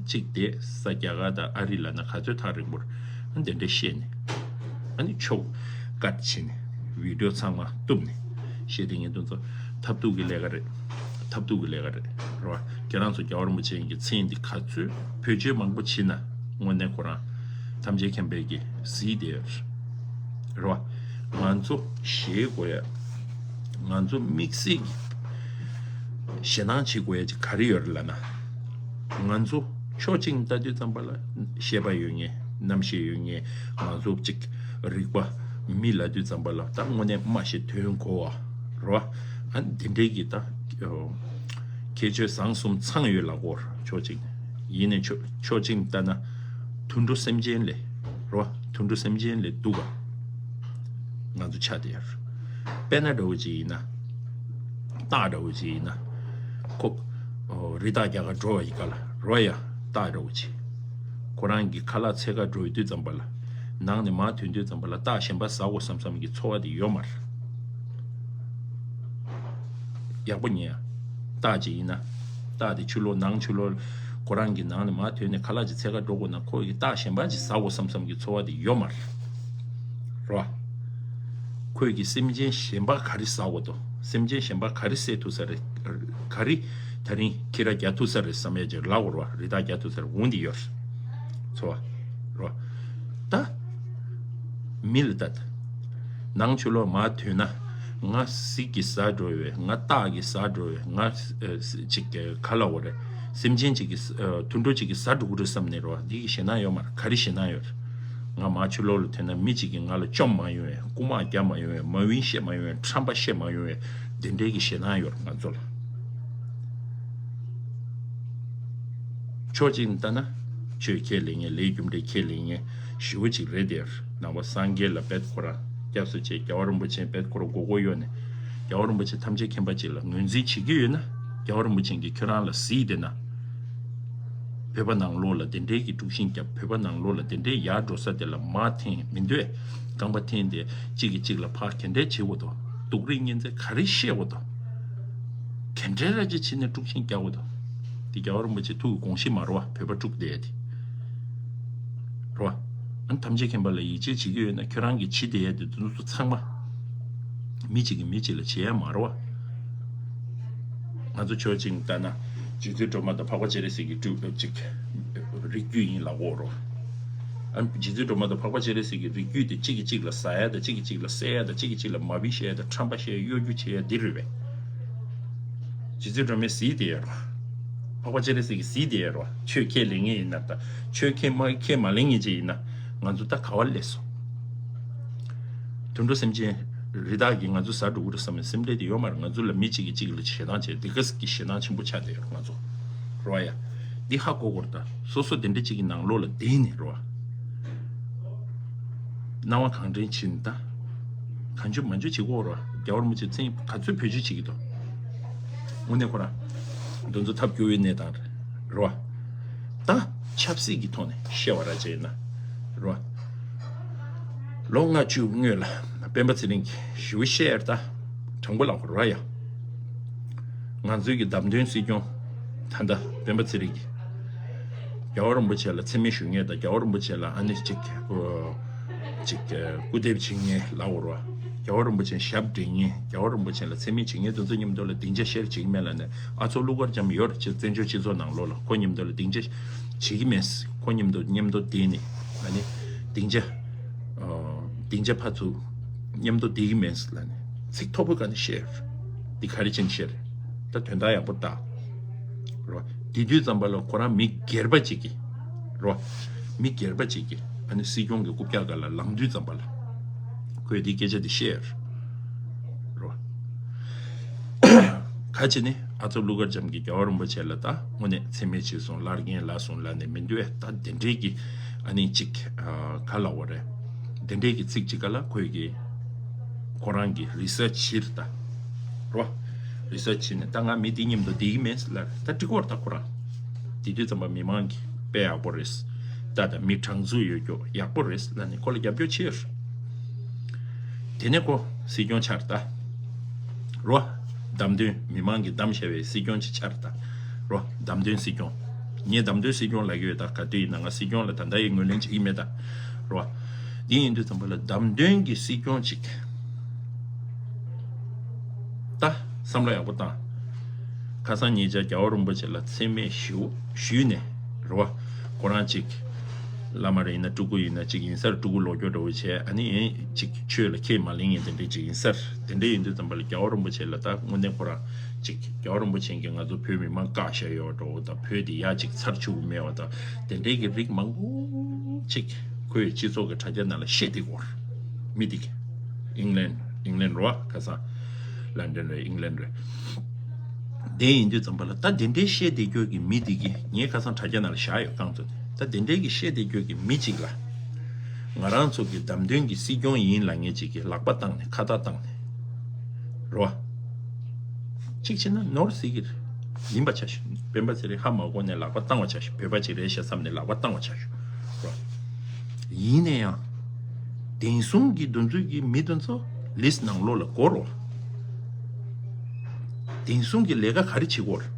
ཅིག་བསྡད་ས་རྒྱ་གར་དང་ཨ་རི་ལབ་ན་ག་ཚོད་ཐག་རིང་པོ་རེད། ཨ་འདི་འདྲ་བཤད་ནས། ཨ་ནི་ཆོག་བཀའ་བྱིན་ནས་བི་ཌིའོ་ཚང་མ་གཏུབ་ནས་བཤད་དེ་ངས་འདི་ཚོ་ཐབས་སྡུག་གི་ལས་ཀ་རེད། ཐབས་སྡུག་གི་ལས་ཀ་རེད། རེད་བ། ཁྱེད་རང་ཚོ་རྒྱལ་བ་རིན་པོ་ཆེ་གི་མཚན་འདི་ག་ཚོད་བེད་སྤྱོད་མང་པོ་བྱེད་ན་དངོས་གནས་ཁོ་རང་ཐམས་ཅད་མཁྱེན་པའི་གི་གཟིགས་དེ་རེད་བ། ང་ཚོ་ཞེད་དགོས་ཡ། ང་ཚོ་དམིགས་བསལ་གྱི་ཞེད་སྣང་བྱེད་དགོས་ཡ་ཅིག་ག་རེ་ཡོད་རེད་ལབ་ན། ང་ཚོ་ཕྱོགས་གཅིག་ནས་ལྟ་དུས་ཙམ་པ་ལ་ཤེས་པ་ཡོད་མཁན་རྣམ་ཤེས་ཡོད་མཁན་ང་ཚོ་གཅིག་རིག་པ་མི་ལབ་དུས་ཙམ་པ་ལ་ད་དངོས་གནས་སྨྲ་ཤེས་དོན་གོ་བ་རེད་བ། ཨ་ནི་འདི་འདྲའི་གི་ད་ཁྱད་ཆོས་བཟང་གསུམ་ཚང་ཡོད་ལབ་དགོས་རེད་ཕྱོགས་གཅིག་ནས། ཡིན་ནའི་ཕྱོགས་ཕྱོགས་གཅིག་ནས་ལྟ་ན་དུད་འགྲོ་སེམས་ཅན་ལས་རེད་བ། དུད་འགྲོ་སེམས་ཅན་ལས་སྡུག་ག་ང་ཚོ་ཆགས་བསྡད་ཡོད་རེད། དཔེར་ན་འདྲ་བོ་ཅིག་ཡིན་ན། སྟག་འདྲ་བོ་ཅིག་ཡིན་ན། ཁོ། ཨོ། རི་དྭགས་རྒྱག་ག་འགྲོ་བ་ཡི་ག་ལ་རོ་ཡ། སྟག་འདྲ་བོ་ཅིག་ཁོ་རང་གི་ཁ་ལག་འཚོལ་ག་འགྲོ་ཡི་དུས་ཙམ་པ་ལ། ནང་ནས་མར་ཐོན་དུས་ཙམ་པ་ལ་སྟག་གཞན་པ་ཟ་དགོས་བསམ་བསམ་གྱི་ཚོར་བ་དེ་ཡོད་མ་རེད། ཡག་པོ་ཉན་ཡ། སྟག་ཅིག་ཡིན་ན། སྟག་དེ་ཕྱི་ལོགས་ནང་ཕྱི་ལོགས་ཁོ་རང་གི་ནང་ནས་མར་ཐོན་ནས་ཁ་ལག་ཅིག་འཚོལ་ག་འགྲོ་དགོས་ན་ཁོ་ཡི་སྟག་གཞན་པ་ཅིག་ཟ་དགོས་བསམ་བསམ་གྱི་ཚོར་བ་དེ་ཡོད་མ་རེད། རོ། ཁོས་ཀྱི་སེམས་ཅན་གཞན་པ་ག་རེ་ཟ་འོ་དོ། སེམས་ཅན་གཞན་པ་ག་རེ་བསད་ཐུབ་ས་རེད། ག་རེ་ད་རིང་ཁྱི་ར་རྒྱག་ཐུབ་ས་རེད་བསམ་ཡས་ཅིག་ལབ་འོ་རོ། རི་དྭགས་རྒྱག་ཐུབ་ས་རེད་འོང་འདི་ཡོད་རེད། ཚོ་བ། རོ། ད། མི་ལ་ད། ནང་ཆུ་ལོག་མར་ཐོན་ན། ང་གཟིག་གི་ཟ་འགྲོ་བས་ང་སྟག་གི་ཟ་འགྲོ་བས་ང་ཅིག་ག་ལ་འོ་རེད། སེམས་ཅན་ཅིག་གི་དུད་འགྲོ་ཅིག་གི་ཟ་འགྲོ་གི་རེད་བསམ་ནས་རོ། འདི་གི་ཞེད་སྣང་ཡོད་མ་རེད། ག་རེ་ཞེད་སྣང་ཡོད་རེད། ང་མར་ཆུ་ལོག་ལ་ཐོན་ན་མི་གཅིག་གིས་ང་ལ་བཅོམ་མ་ཡོང་བས། རྐུ་མ་རྒྱག་མ་ཡོང་བས། མ་བིན་བཤད་མ་ཡོང་བས། ཁྲམ་པ་བཤད་མ་ཡོང་བས། དེ་འདྲའི་གི་ཞེད་སྣང་ཡོད་རེད་ང་ཚོ་ལ། ཕྱོགས་གཅིག་ནས་ལྟ་ན། ཆོས་ཁས་ལེན་མཁན་ལས་རྒྱུ་འབྲས་ཁས་ལེན་མཁན་ཞེ་པོ་ཅིག་རེད་དེ། ནང་པ་སངས་རྒྱས་ལ་དཔེ་ཁོ་རང་སྐྱབས་སུ་མཆི། རྒྱལ་བ་རིན་པོ་ཆེ་དཔེ་ཁོ་རང་མགོ་སྐོར་གཡོག་ནས། རྒྱལ་བ་རིན་པོ་ཆེ་ཐམས་ཅད་མཁྱེན་པ་ཅིག་ལ་ངོས་འཛིན་བྱེད་ཀྱི་ཡོད་ན། རྒྱལ་བ་རིན་པོ་ཆེ་གིས་ཁྱོད་རང་ལ་གཟིགས་བསྡད་ན། བོད་པ་ནང་ལོགས་ལ་དེ་འདྲའི་གི་དཀྲུག་ཤིང་བརྒྱབ། བོད་པ་ནང་ལོགས་ལ་དེ་འདྲའི་ཡར་འགྲོ་ས་དེ་ལ་མར་འཐེན་མི་འདོད། རྐང་པ་འཐེན་ཏེ་གཅིག་གིས་གཅིག་ལ་ཕར་ག་འདྲས་བྱེད་དགོས་དོ། སྡུག་རུས་གཉེན་ཚན་ག་རེ་བཤད་དགོས་དོ། ག་འདྲས་ར་ཅིག་བྱས་ནས་དཀྲུག་ཤིང་རྒྱག་དགོས་དོ། དེ་རྒྱལ་བ་རིན་པོ་ཆེ་ཐུགས་ཀྱི་དགོངས་གཞི་མ་རེད་བ། བོད་པ་དཀྲུག་བསྡད་དེ། རེད་བ། ཨ་ནི་ཐམས་ཅད་མཁྱེན་པ་ལ་ཡིད་ཆེས་བྱེད་ཀྱི་ཡོད་ན་ཁྱོད་རང་གིས་བྱེད་བསྡད་ཡ་དེ་དེ་ཚོ་ཚང་མ། མི་གཅིག་གིས་མི་གཅིག་ལ་བྱེད་ཡ་མ་རེད་བ། ང་ཚོ་ཕྱོགས་གཅིག་ནས་ལྟ་ན། རྗེ་བཙུན་སྒྲོལ་མ་དང་འཕགས་པ་སྤྱན་རས་གཟིགས་ཀྱི་སྤྲུལ་ཅིག་རིགས་རྒྱུད་ཡིན་ལབ་དགོས་རེད། ཨ་ནི་རྗེ་བཙུན་སྒྲོལ་མ་དང་འཕགས་པ་སྤྱན་རས་གཟིགས་ཀྱི་རིགས་རྒྱུད་དེ་གཅིག་གིས་གཅིག་ལ་ཟ་ཡ་དང་། གཅིག་གིས་གཅིག་ལ་བསད་ཡ་དང་། གཅིག་གིས་གཅིག་ལ་མ་བིན་བཤད་ཡ་དང་། ཁྲམ་པ་བཤད་ཡ་གཡོ་སྒྱུ་བྱེད་ཡ་འདི་རེད་པས། རྗེ་བཙུན་སྒྲོལ་མས་གཟིགས་བསྡད་ཡ་རེད་བ། འཕགས་པ་སྤྱན་རས་གཟིགས་ཀྱིས་གཟིགས་བསྡད་ཡ་རེད་བ། ཆོས་ཁས་ལེན་མཁན་ཡིན་ན་ད། ཆོས་ཁས་མ་ཁས་མ་ལེན་མཁན་ཅིག་ཡིན་ན། ང་ཚོ་ད་ག་བ་སླེབས་སོང་། དུད་འགྲོ་སེམས་ཅན། རི་དྭགས་ཀྱིས་ང་ཚོ་ཟ་འགྲོ་གི་རེད་བསམ་པའི་སེམས་ཁྲལ་དེ་ཡོད་མ་རེད། ང་ཚོ་ལ་མི་གཅིག་གིས་གཅིག་ལ་ཞེད་སྣང་བྱས། འདི་ག་གི་ཞེད་སྣང་ཆེན་པོ་ཆགས་བསྡད་ཡོད་ང་ཚོ། རོ་ཡ། འདི་ཧ་གོ་དགོས་རེད་ད། སོ་སོ་དེ་འདྲ་གཅིག་གི་ནང་ལོགས་ལ་བསྡད་ནས་རོ། སྣང་བ་གང་དྲན་བྱེད་ནས་ད། གང་བྱུང་མང་བྱུང་བྱེད་དགོས་རོ། རྒྱལ་བ་རིན་པོ་ཆེ་མཚན་ག་ཚོད་བེད་སྤྱོད་བྱེད་ཀྱི་འདུག་དངོས་གནས་ཁོ་རང་། འདི་ཚོ་ཐབས་སྐྱོ་བའི་གནས་སྟངས་རེད། རེད་བ། ད་ཆབ་སྲིད་ཀྱི་ཐོག་ནས་བཤད་པ་ར་བྱས་ན། རེད་བ། ལོ་ལྔ་བཅུ་སྔོན་ལ་སྤེན་པ་ཚེ་རིང་གིས་ཞུ་བཤད་ཡར་ད་དྲང་པོ་ལབ་དགོས་རེད་བ་ཡ། ང་ཚོའི་གི་བདམས་ཐོན་སྲིད་སྐྱོང་ད་ལྟ་སྤེན་པ་ཚེ་རིང་གིས་རྒྱལ་བ་རིན་པོ་ཆེ་ལ་མཚན་སྨད་ཞུ་མཁན་དང་། རྒྱལ་བ་རིན་པོ་ཆེ་ལ་ཨ་ནི་ཅིག་ཅིག་སྐུར་འདེབས་བྱེད་མཁན་ལབ་དགོས་རེད་བ། རྒྱལ་བ་རིན་པོ་ཆེ་ཞབས་འདྲེན་མཁན། རྒྱལ་བ་རིན་པོ་ཆེ་ལ་མཚན་སྨད་བྱེད་མཁན་དེ་ཚོ་མཉམ་དུ་ལ་སྡིངས་ཆ་ཤེར་བྱེད་ཀྱི་མེད་ལབ་ནས། ཨ་ཚོགས་ཀླུ་མཁར་བྱམས་ཡོད་རེད། བཙན་བྱོལ་སྤྱི་ཚོགས་ནང་ལོགས་ལ་ཁོ་མཉམ་དུ་ལ་སྡིངས་ཆ་བྱེད་ཀྱི་མེད། ཁོ་མཉམ་དུ་མཉམ་དུ་བསྡད་ནས་ཨ་ནི་སྡིངས་ཆ་སྡིངས་ཆ་ཕར་ཚུར་མཉམ་དུ་བསྡད་ཀྱི་མེད་ལབ་ནས་ཚིག་མཐོ་པོ་ག་ནས་བཤད་ཡོད་རེད། འདི་ག་རེ་བྱས་ནས་བཤད་རེད། ད་དོན་དག་ཡག་པོ་ལྟ། རོ། དེ་དུས་ཙམ་པ་ལ་ཁོ་རང་མི་སྒེར་པ་ཅིག་གིས། རོ། མི་སྒེར་པ་ཅིག་གིས་ཨ་ནི་སྲིད་སྐྱོང་གི་རྐུབ་བཀྱག་སྒང་ལ་ལངས་དུས་ཙམ་པ་ལ། ཁོས་འདི་སྐད་ཆ་འདི་བཤད་ཡོད་རེད། རོ། ག་ཅི་ནས་ཨ་ཚོགས་ཀླུ་མཁར་བྱམས་ཀྱིས་རྒྱལ་བ་རིན་པོ་ཆེ་ལ་ད་དངོས་གནས་མཚན་སྨད་བྱས་སོང་། བླ་རྒན་ལབ་སོང་ལབ་ནས་མི་འདུག་ཨེ། ད་དེ་འདྲའི་གི་ཨ་ནི་ཅིག་ག་ལབ་དགོས་རེད། དེ་འདྲའི་གི་ཚིག་ཅིག་ག་ལ་ཁོས་གི་ཁོ་རང་གི་རི་སར་ཆི་བྱེད་ད། རོ། རི་སར་ཆི་བྱེད་ནས་ད་ང་མི་འདི་མཉམ་དུ་བསྡད་ཀྱི་མེད་ལབ། ད་འགྲིག་གི་རེད་ད་ཁོ་རང་། དེ་དུས་ཙམ་པ་མི་མང་གིས་དཔེ་ཡག་པོ་རེད། ད་ད་མི་གྲངས་ཚུགས་ཡོད་རྒྱུ་ཡག་པོ་རེད་ལབ་ནས་ཁོ་ལ་རྒྱབ་སྐྱོར་བྱས་ཡོད་རེད། དེ་ནས་ཁོ་སྲིད་སྐྱོང་ཆགས་རེད་ད། རོ། བདམས་ཐོན་མི་མང་གིས་བདམས་བཞག་པའི་སྲིད་སྐྱོང་ཅིག་ཆགས་རེད་ད། རོ། བདམས་ཐོན་སྲིད་སྐྱོང་། ངས་བདམས་ཐོན་སྲིད་སྐྱོང་ལབ་ཀྱི་ཡོད་ད། ག་དུས་ཡིན་ན་ང་སྲིད་སྐྱོང་ལ་ད་ལྟ་ཡི་ངོས་ལེན་བྱེད་ཀྱི་མེད་ད། རོ། དེ་ཡིན་དུས་ཙམ་པ་ལ་བདམས་ཐོན་གྱི་སྲིད་སྐྱོང་ཅིག་ད་བསམ་བློ་ཡག་པོ་བཏང་། ཁ་སང་ཉེ་ཆར་རྒྱལ་བ་རིན་པོ་ཆེ་ལ་མཚན་སྨད་ཞུ་ཞུས་ནས་རེད་བ། ཁོ་རང་ཅིག་བླ་མ་རེ་ཡིན་ན་སྤྲུལ་སྐུ་ཡིན་ན་ཅིག་ཡིན་སར་སྤྲུལ་སྐུ་ལོག་སྐྱོ་འདྲ་བོ་བྱས། ཨ་ནི་ཡིན་ཅིག་ཆོས་ལ་ཁས་མ་ལེན་མཁན་དེ་འདྲས་ཅིག་ཡིན་སར། དེ་འདྲས་ཡིན་དུས་ཙམ་པ་ལ་རྒྱལ་བ་རིན་པོ་ཆེ་ལ་ད་དངོས་གནས་ཁོ་རང་ཅིག་རྒྱལ་བ་རིན་པོ་ཆེ་གིས་ང་ཚོ་བོད་མི་མང་བཀག་བཞག་ཡོད་འགྲོ་བ་དང་། བོད་དེ་ཡ་ཅིག་ཚར་ཆུག་མེད་བ་དང་། དེ་འདྲས་ཀྱི་རིགས་མང་པོ་ཅིག་ཁོའི་སྤྱི་ཚོགས་ཀྱི་དྲ་རྒྱ་ནང་ལ་བཤད་བསྡད་ཀྱི་ཡོད་རེད། མི་དེ་གིས། ཨིང་ལན། ཨིང་ལན་རེད་བ། ཁ་སང་ལན་ཌན་རེད། ཨིང་ལན་རེད། དེ་ཡིན་དུས་ཙམ་པ་ལ་ད་དེ་འདྲའི་བཤད་བསྡད་རྒྱུ་གི་མི་དེ་གིས། ངས་ཁ་སང་དྲ་རྒྱ་ནང་ལ་བཞག་ཡོད། རྐང་བཙུགས་ནས། ད་དེ་འདྲའི་གི་བཤད་བསྡད་རྒྱུ་གི་མི་གཅིག་ལ། ང་རང་ཚོ་གི་བདམས་ཐོན་གྱི་སྲིད་སྐྱོང་ཡིན་ལབ་མཁན་གཅིག་གིས་ལག་པ་བཏང་ནས། ཁ་བཏགས་བཏང་ནས་རེད་བ། གཅིག་བྱས་ན་ནོར་སྲིད་ཀྱི་རེད། ཡིན་པ་ཆ་ཞུ། སྤེན་པ་ཚེ་རིང་ཧ་མ་གོ་ནས་ལག་པ་བཏང་བ་ཆ་ཞུ། བོད་པ་ཅིག་རེད་ཤག་བསམ་ནས་ལག་པ་བཏང་བ་ཆ་ཞུ་རོ། ཡིན་ན་ཡང་། བདེན་སྲུང་གི་འདུ་འཛོམས་ཀྱི་མི་དེ་ཚོ་ལིས་ནང་ལོགས་ལ་འགོར་རོ། བདེན་སྲུང་གི་ལས་ཀ་ག་རེ་བྱེད་ཀྱི་ཡོད་རེད།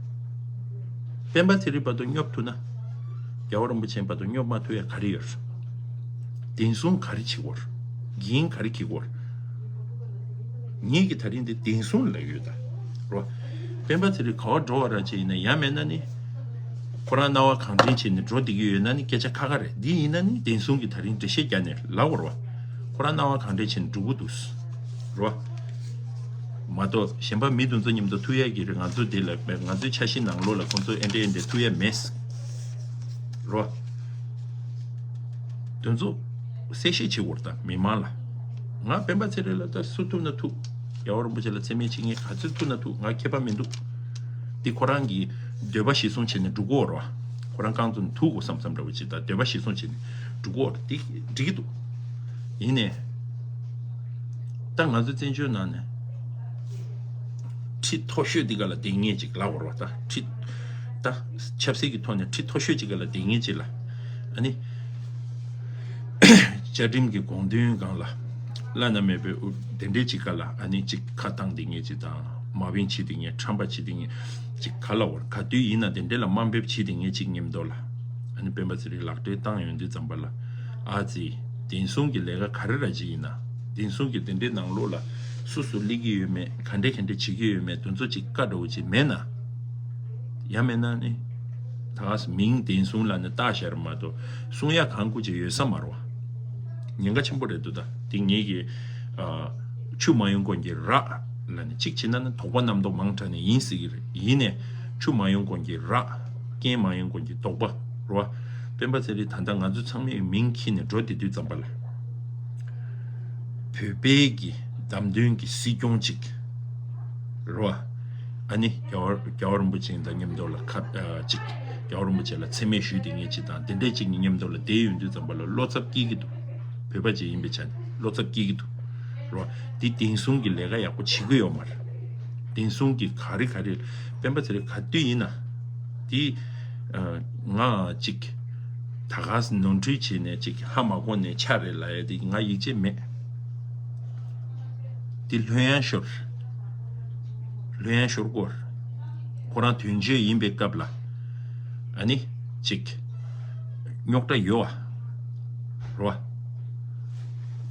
སྤེན་པ་ཚེ་རིང་བར་དུ་སྙོབ་ཐུབ་ན། རྒྱལ་བ་རིན་པོ་ཆེ་བར་དུ་སྙོབ་མ་ཐུབ་ཡ་ག་རེ་ཡོད་རེད། བདེན་སྲུང་ག་རེ་བྱེད་ཀྱི་ཡོད་རེད། འགན་ག་རེ་འཁྱེར་གྱི་ཡོད་རེད། ངེད་ཀྱི་ད་རིང་འདི་བདེན་སྲུང་ལབ་ཡོད་ད། རོ། སྤེན་པ་ཚེ་རིང་ག་བར་འགྲོ་བ་ར་ཅིག་ཡིན་ན། ཡང་མེད་ན་ནི། ཁོ་རང་སྣང་བ་གང་དྲན་བྱས་ནས་འགྲོ་བསྡད་ཀྱི་ཡོད་ན་ནི་སྐད་ཆ་ཁ་ཁ་རེད། འདི་ཡིན་ན་ནི་བདེན་སྲུང་གི་ད་རིང་འགྲེལ་བཤད་རྒྱག་ནས་ལབ་དགོས་རེད་བ། ཁོ་རང་སྣང་བ་གང་དྲན་བྱས་ནས་འགྲོ་གི་འདུག་རོ། མ་གཏོགས་གཞན་པ་མི་དེ་ཚོ་མཉམ་དུ་ཐུག་ཡ་གི་རེད། ང་ཚོ་འདི་ལ་ང་ཚོའི་འཆར་གཞི་ནང་ལོགས་ལ་ཁོང་ཚོ་ཨེ་འདྲ་ཨེ་འདྲ་ཐུག་ཡ་མེད། རོ། དེ་ཚོ་གསལ་བཤད་བྱེད་དགོས་རེད་ད་མི་མང་ལ། ང་སྤེན་པ་ཚེ་རིང་ལ་ད་སུ་ཐུག་ན་ཐུག་རྒྱལ་བ་རིན་པོ་ཆེ་ལ་མཚན་སྨད་བྱེད་མཁན་ག་ཚོད་ཐུག་ན་ཐུག་ང་ཁྱད་པར་མི་འདུག་འདི་ཁོ་རང་གི་འདོད་པ་གཞིར་བཟུང་བྱས་ནས་འགྲོ་གི་ཡོད་རེད་བ། ཁོ་རང་རྐང་བཙུགས་ནས་ཐུག་དགོས་བསམ་བསམ་འདྲ་བོ་ཅིག་ད་འདོད་པ་གཞིར་བཟུང་བྱས་ནས་འགྲོ་གི་ཡོད་རེད། འདི་འགྲིག་གི་འདུག་ཡིན་ནའི། ད་ང་ཚོ་བཙན་བྱོལ་ནང་ནས་ཁྲི་མཐོ་ཤོས་འདི་ག་ལ་བསྡད་མཁན་ཅིག་ལབ་དགོས་རེད་བ། ད་ཁྲི། ད་ཆབ་སྲིད་ཀྱི་ཐོག་ནས་ཁྲི་མཐོ་ཤོས་ཅིག་ག་ལ་བསྡད་མཁན་ཅིག་ལ། ཨ་ནི། བཅའ་ཁྲིམས་ཀྱི་དགོངས་དོན་སྒང་ལ་བླ་ན་མེད་པའི་དེ་འདྲའི་ཅིག་ག་ལ་ཨ་ནི་ཅིག་ཁ་བཏང་བསྡད་མཁན་ཅིག་དང་། དམའ་འབེབས་བྱེད་བསྡད་མཁན། ཁྲམ་པ་བྱེད་བསྡད་མཁན་ཅིག་ག་ལ་བར་ག་དུས་ཡིན་ན་དེ་འདྲ་ལ་དམའ་འབེབས་བྱེད་བསྡད་མཁན་ཅིག་མཉམ་དུ་ལ། ཨ་ནི་སྤེན་པ་ཚེ་རིང་ལག་འབྲེལ་བཏང་ཡོང་དུས་ཙམ་པ་ལ། ཨ་ཙི། བདེན་སྲུང་གི་ལས་ཀ་ག་རེ་ར་ཅིག་ཡིན་ན། བདེན་སྲུང་གི་དེ་འདྲའི་ནང་ལོགས་ལ་སུ་སུ་སླེབས་ཀྱི་ཡོད་མེད། ག་འདྲ་ག་འདྲ་བྱེད་ཀྱི་ཡོད་མེད། དེ་ཚོ་ཅིག་བཀའ་འདྲ་བོ་ཅིག་མེད་ན། ཡང་མེད་ན་ནི། ད་ག་སེ་མིང་བདེན་སྲུང་ལབ་ནས་བཏགས་བཞག་རེད་མ་གཏོགས་གསུང་ཡ་གང་དགོས་ཅིག་ཡོད་ས་མ་རེད་བ། ཉེན་ཁ་ཆེན་པོ་རེད་འདུག་ད་དེ་ངེད་ཀྱི། ཨ། ཆུ་མ་ཡོང་གོང་གི་ར་ལབ་ནས། གཅིག་བྱས་ན་ནི་དོགས་པ་རྣམ་རྟོག་མང་དྲགས་ནས་ཡིན་སྲིད་ཀྱི་རེད། ཡིན་ནའི་ཆུ་མ་ཡོང་གོང་གི་ར། རྐྱེན་མ་ཡོང་གོང་གི་དོགས་པ་རེད་བ། སྤེན་པ་ཚེ་རིང་ད་ལྟ་ང་ཚོ་ཚང་མས་མིང་འཁྱེར་ནས་འགྲོ་བསྡད་དུས་ཙམ་པ་ལ། བོད་པའི་གི་བདམས་ཐོན་གྱི་སྲིད་སྐྱོང་ཅིག་རེད་བ། ཨ་ནི་རྒྱལ་བ་རྒྱལ་བ་རིན་པོ་ཆེ་དང་མཉམ་དུ་ལ་ཁ། ཨ། ཅིག་རྒྱལ་བ་རིན་པོ་ཆེ་ལ་མཚན་སྨད་ཞུས་བསྡད་མཁན་ཅིག་དང་དེ་འདྲས་ཅིག་གི་མཉམ་དུ་ལ་བསྡད་ཡོང་དུས་ཙམ་པ་ལ་བློ་འཚབ་སྐྱེ་གི་འདུག་བོད་པ་ཅིག་ཡིན་པའི་ཆ་ནས་བློ་འཚབ་སྐྱེ་གི་འདུག་རེད་བ། འདི་བདེན་སྲུང་གི་ལས་ཀ་ཡག་པོ་བྱེད་ཀྱི་ཡོད་མ་རེད། བདེན་སྲུང་གི་ག་རེ་ག་རེ། སྤེན་པ་ཚེ་རིང་ག་དུས་ཡིན་ན། འདི། ཨ། ང་ཅིག་ད་ག་སེ་ནོར་འཁྲུལ་བྱས་ནས་ཅིག་ཧ་མ་གོ་ནས་ཆགས་རེད་ལབ་ཡ་དེ་ང་ཡིད་ཆེས་མེད། དེ་ལྷོད་ཡངས་ཤོར། ལྷོད་ཡངས་ཤོར་དགོས། ཁོ་རང་དོན་གཅོད་ཡིན་པའི་སྐབས་ལ། ཨ་ནི། ཅིག་རྙོག་དྲ་ཡོད་བ། རེད་བ།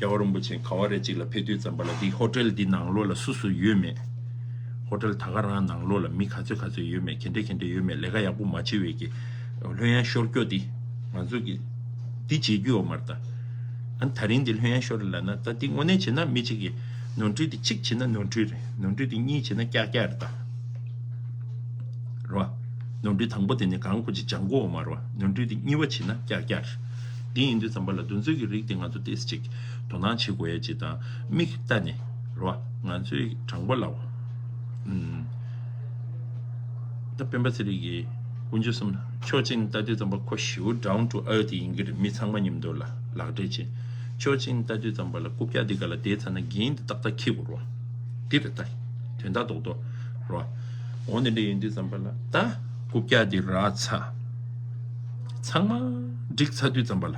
རྒྱལ་བ་རིན་པོ་ཆེ་ག་བ་རེ་ཅིག་ལ་ཕེབས་དུས་ཙམ་པ་ལ་འདི་ཧོ་ཊེལ་འདི་ནང་ལོགས་ལ་སུ་སུ་ཡོད་མེད། ཧོ་ཊེལ་ད་ག་རང་ནང་ལོགས་ལ་མི་ག་ཚོད་ག་ཚོད་ཡོད་མེད། ག་འདྲ་ག་འདྲ་ཡོད་མེད། ལས་ཀ་ཡག་པོ་མ་བྱེད་པའི་གི་ལྷོད་ཡངས་ཤོར་སྐྱོ་འདི་ང་ཚོ་གི་འདི་བྱེད་རྒྱུ་ཡོད་མ་རེད་ད། ཨ་ནི་ད་རིང་འདི་ལྷོད་ཡངས་ཤོར་ལབ་ན། ད་འདི་དངོས་གནས་བྱས་ན་མི་གཅིག་གི་ནོར་འཁྲུལ་འདི་གཅིག་བྱས་ན་ནོར་འཁྲུལ་རེད། ནོར་འཁྲུལ་འདི་གཉིས་བྱས་ན་ཀྱག་ཀྱག་རེད་ད། རེད་བ། ནོར་འཁྲུལ་དང་པོ་དེ་ནི་གང་དགོས་ཅིག་སྦྱང་དགོས་ཡོད་མ་རེད་བ། ནོར་འཁྲུལ་དེ་གཉིས་པ་བྱེད་ན་ཀྱག་ཀྱག་རེད། དེ་ཡིན་དུས་ཙམ་པ་ལ་དེ་ཚོའི་གི་རིགས་དེ་ང་ཚོ་ཏོག་ཙམ་ཅིག་དོ་སྣང་བྱེད་དགོས་ཡ་ཅིག་དང་། མིག་ལྟ་ནས་རེད་བ། ང་ཚོའི་དྲང་པོ་ལབ་བ། ཨུམ། ད་སྤེན་པ་ཚེ་རིང་གིས་དཀོན་མཆོག་གསུམ་ཕྱོགས་གཅིག་ནས་ལྟ་དུས་ཙམ་པ་ཁོ་ཞེ་པོ་down to earth ཡིན་གྱི་རེད། མི་ཚང་མ་མཉམ་དུ་ལ་ལག་འབྲེལ་བྱས། ཕྱོགས་གཅིག་ནས་ལྟ་དུས་ཙམ་པ་ལ་རྐུབ་བཀྱག་འདི་ག་ལ་བསྡད་ཚར་ན་འགན་འདི་ཏག་ཏག་འཁྱེར་དགོས་རེད་བ། འདི་རེད་ད། དོན་དག་རྡོག་རྡོག་རེད་བ། འོ་འདི་འདྲ་ཡིན་དུས་ཙམ་པ་ལ་ད་རྐུབ་བཀྱག་འདི་རག་ཚར། ཚང་མ་འགྲིག་ཚར་དུས་ཙམ་པ་ལ།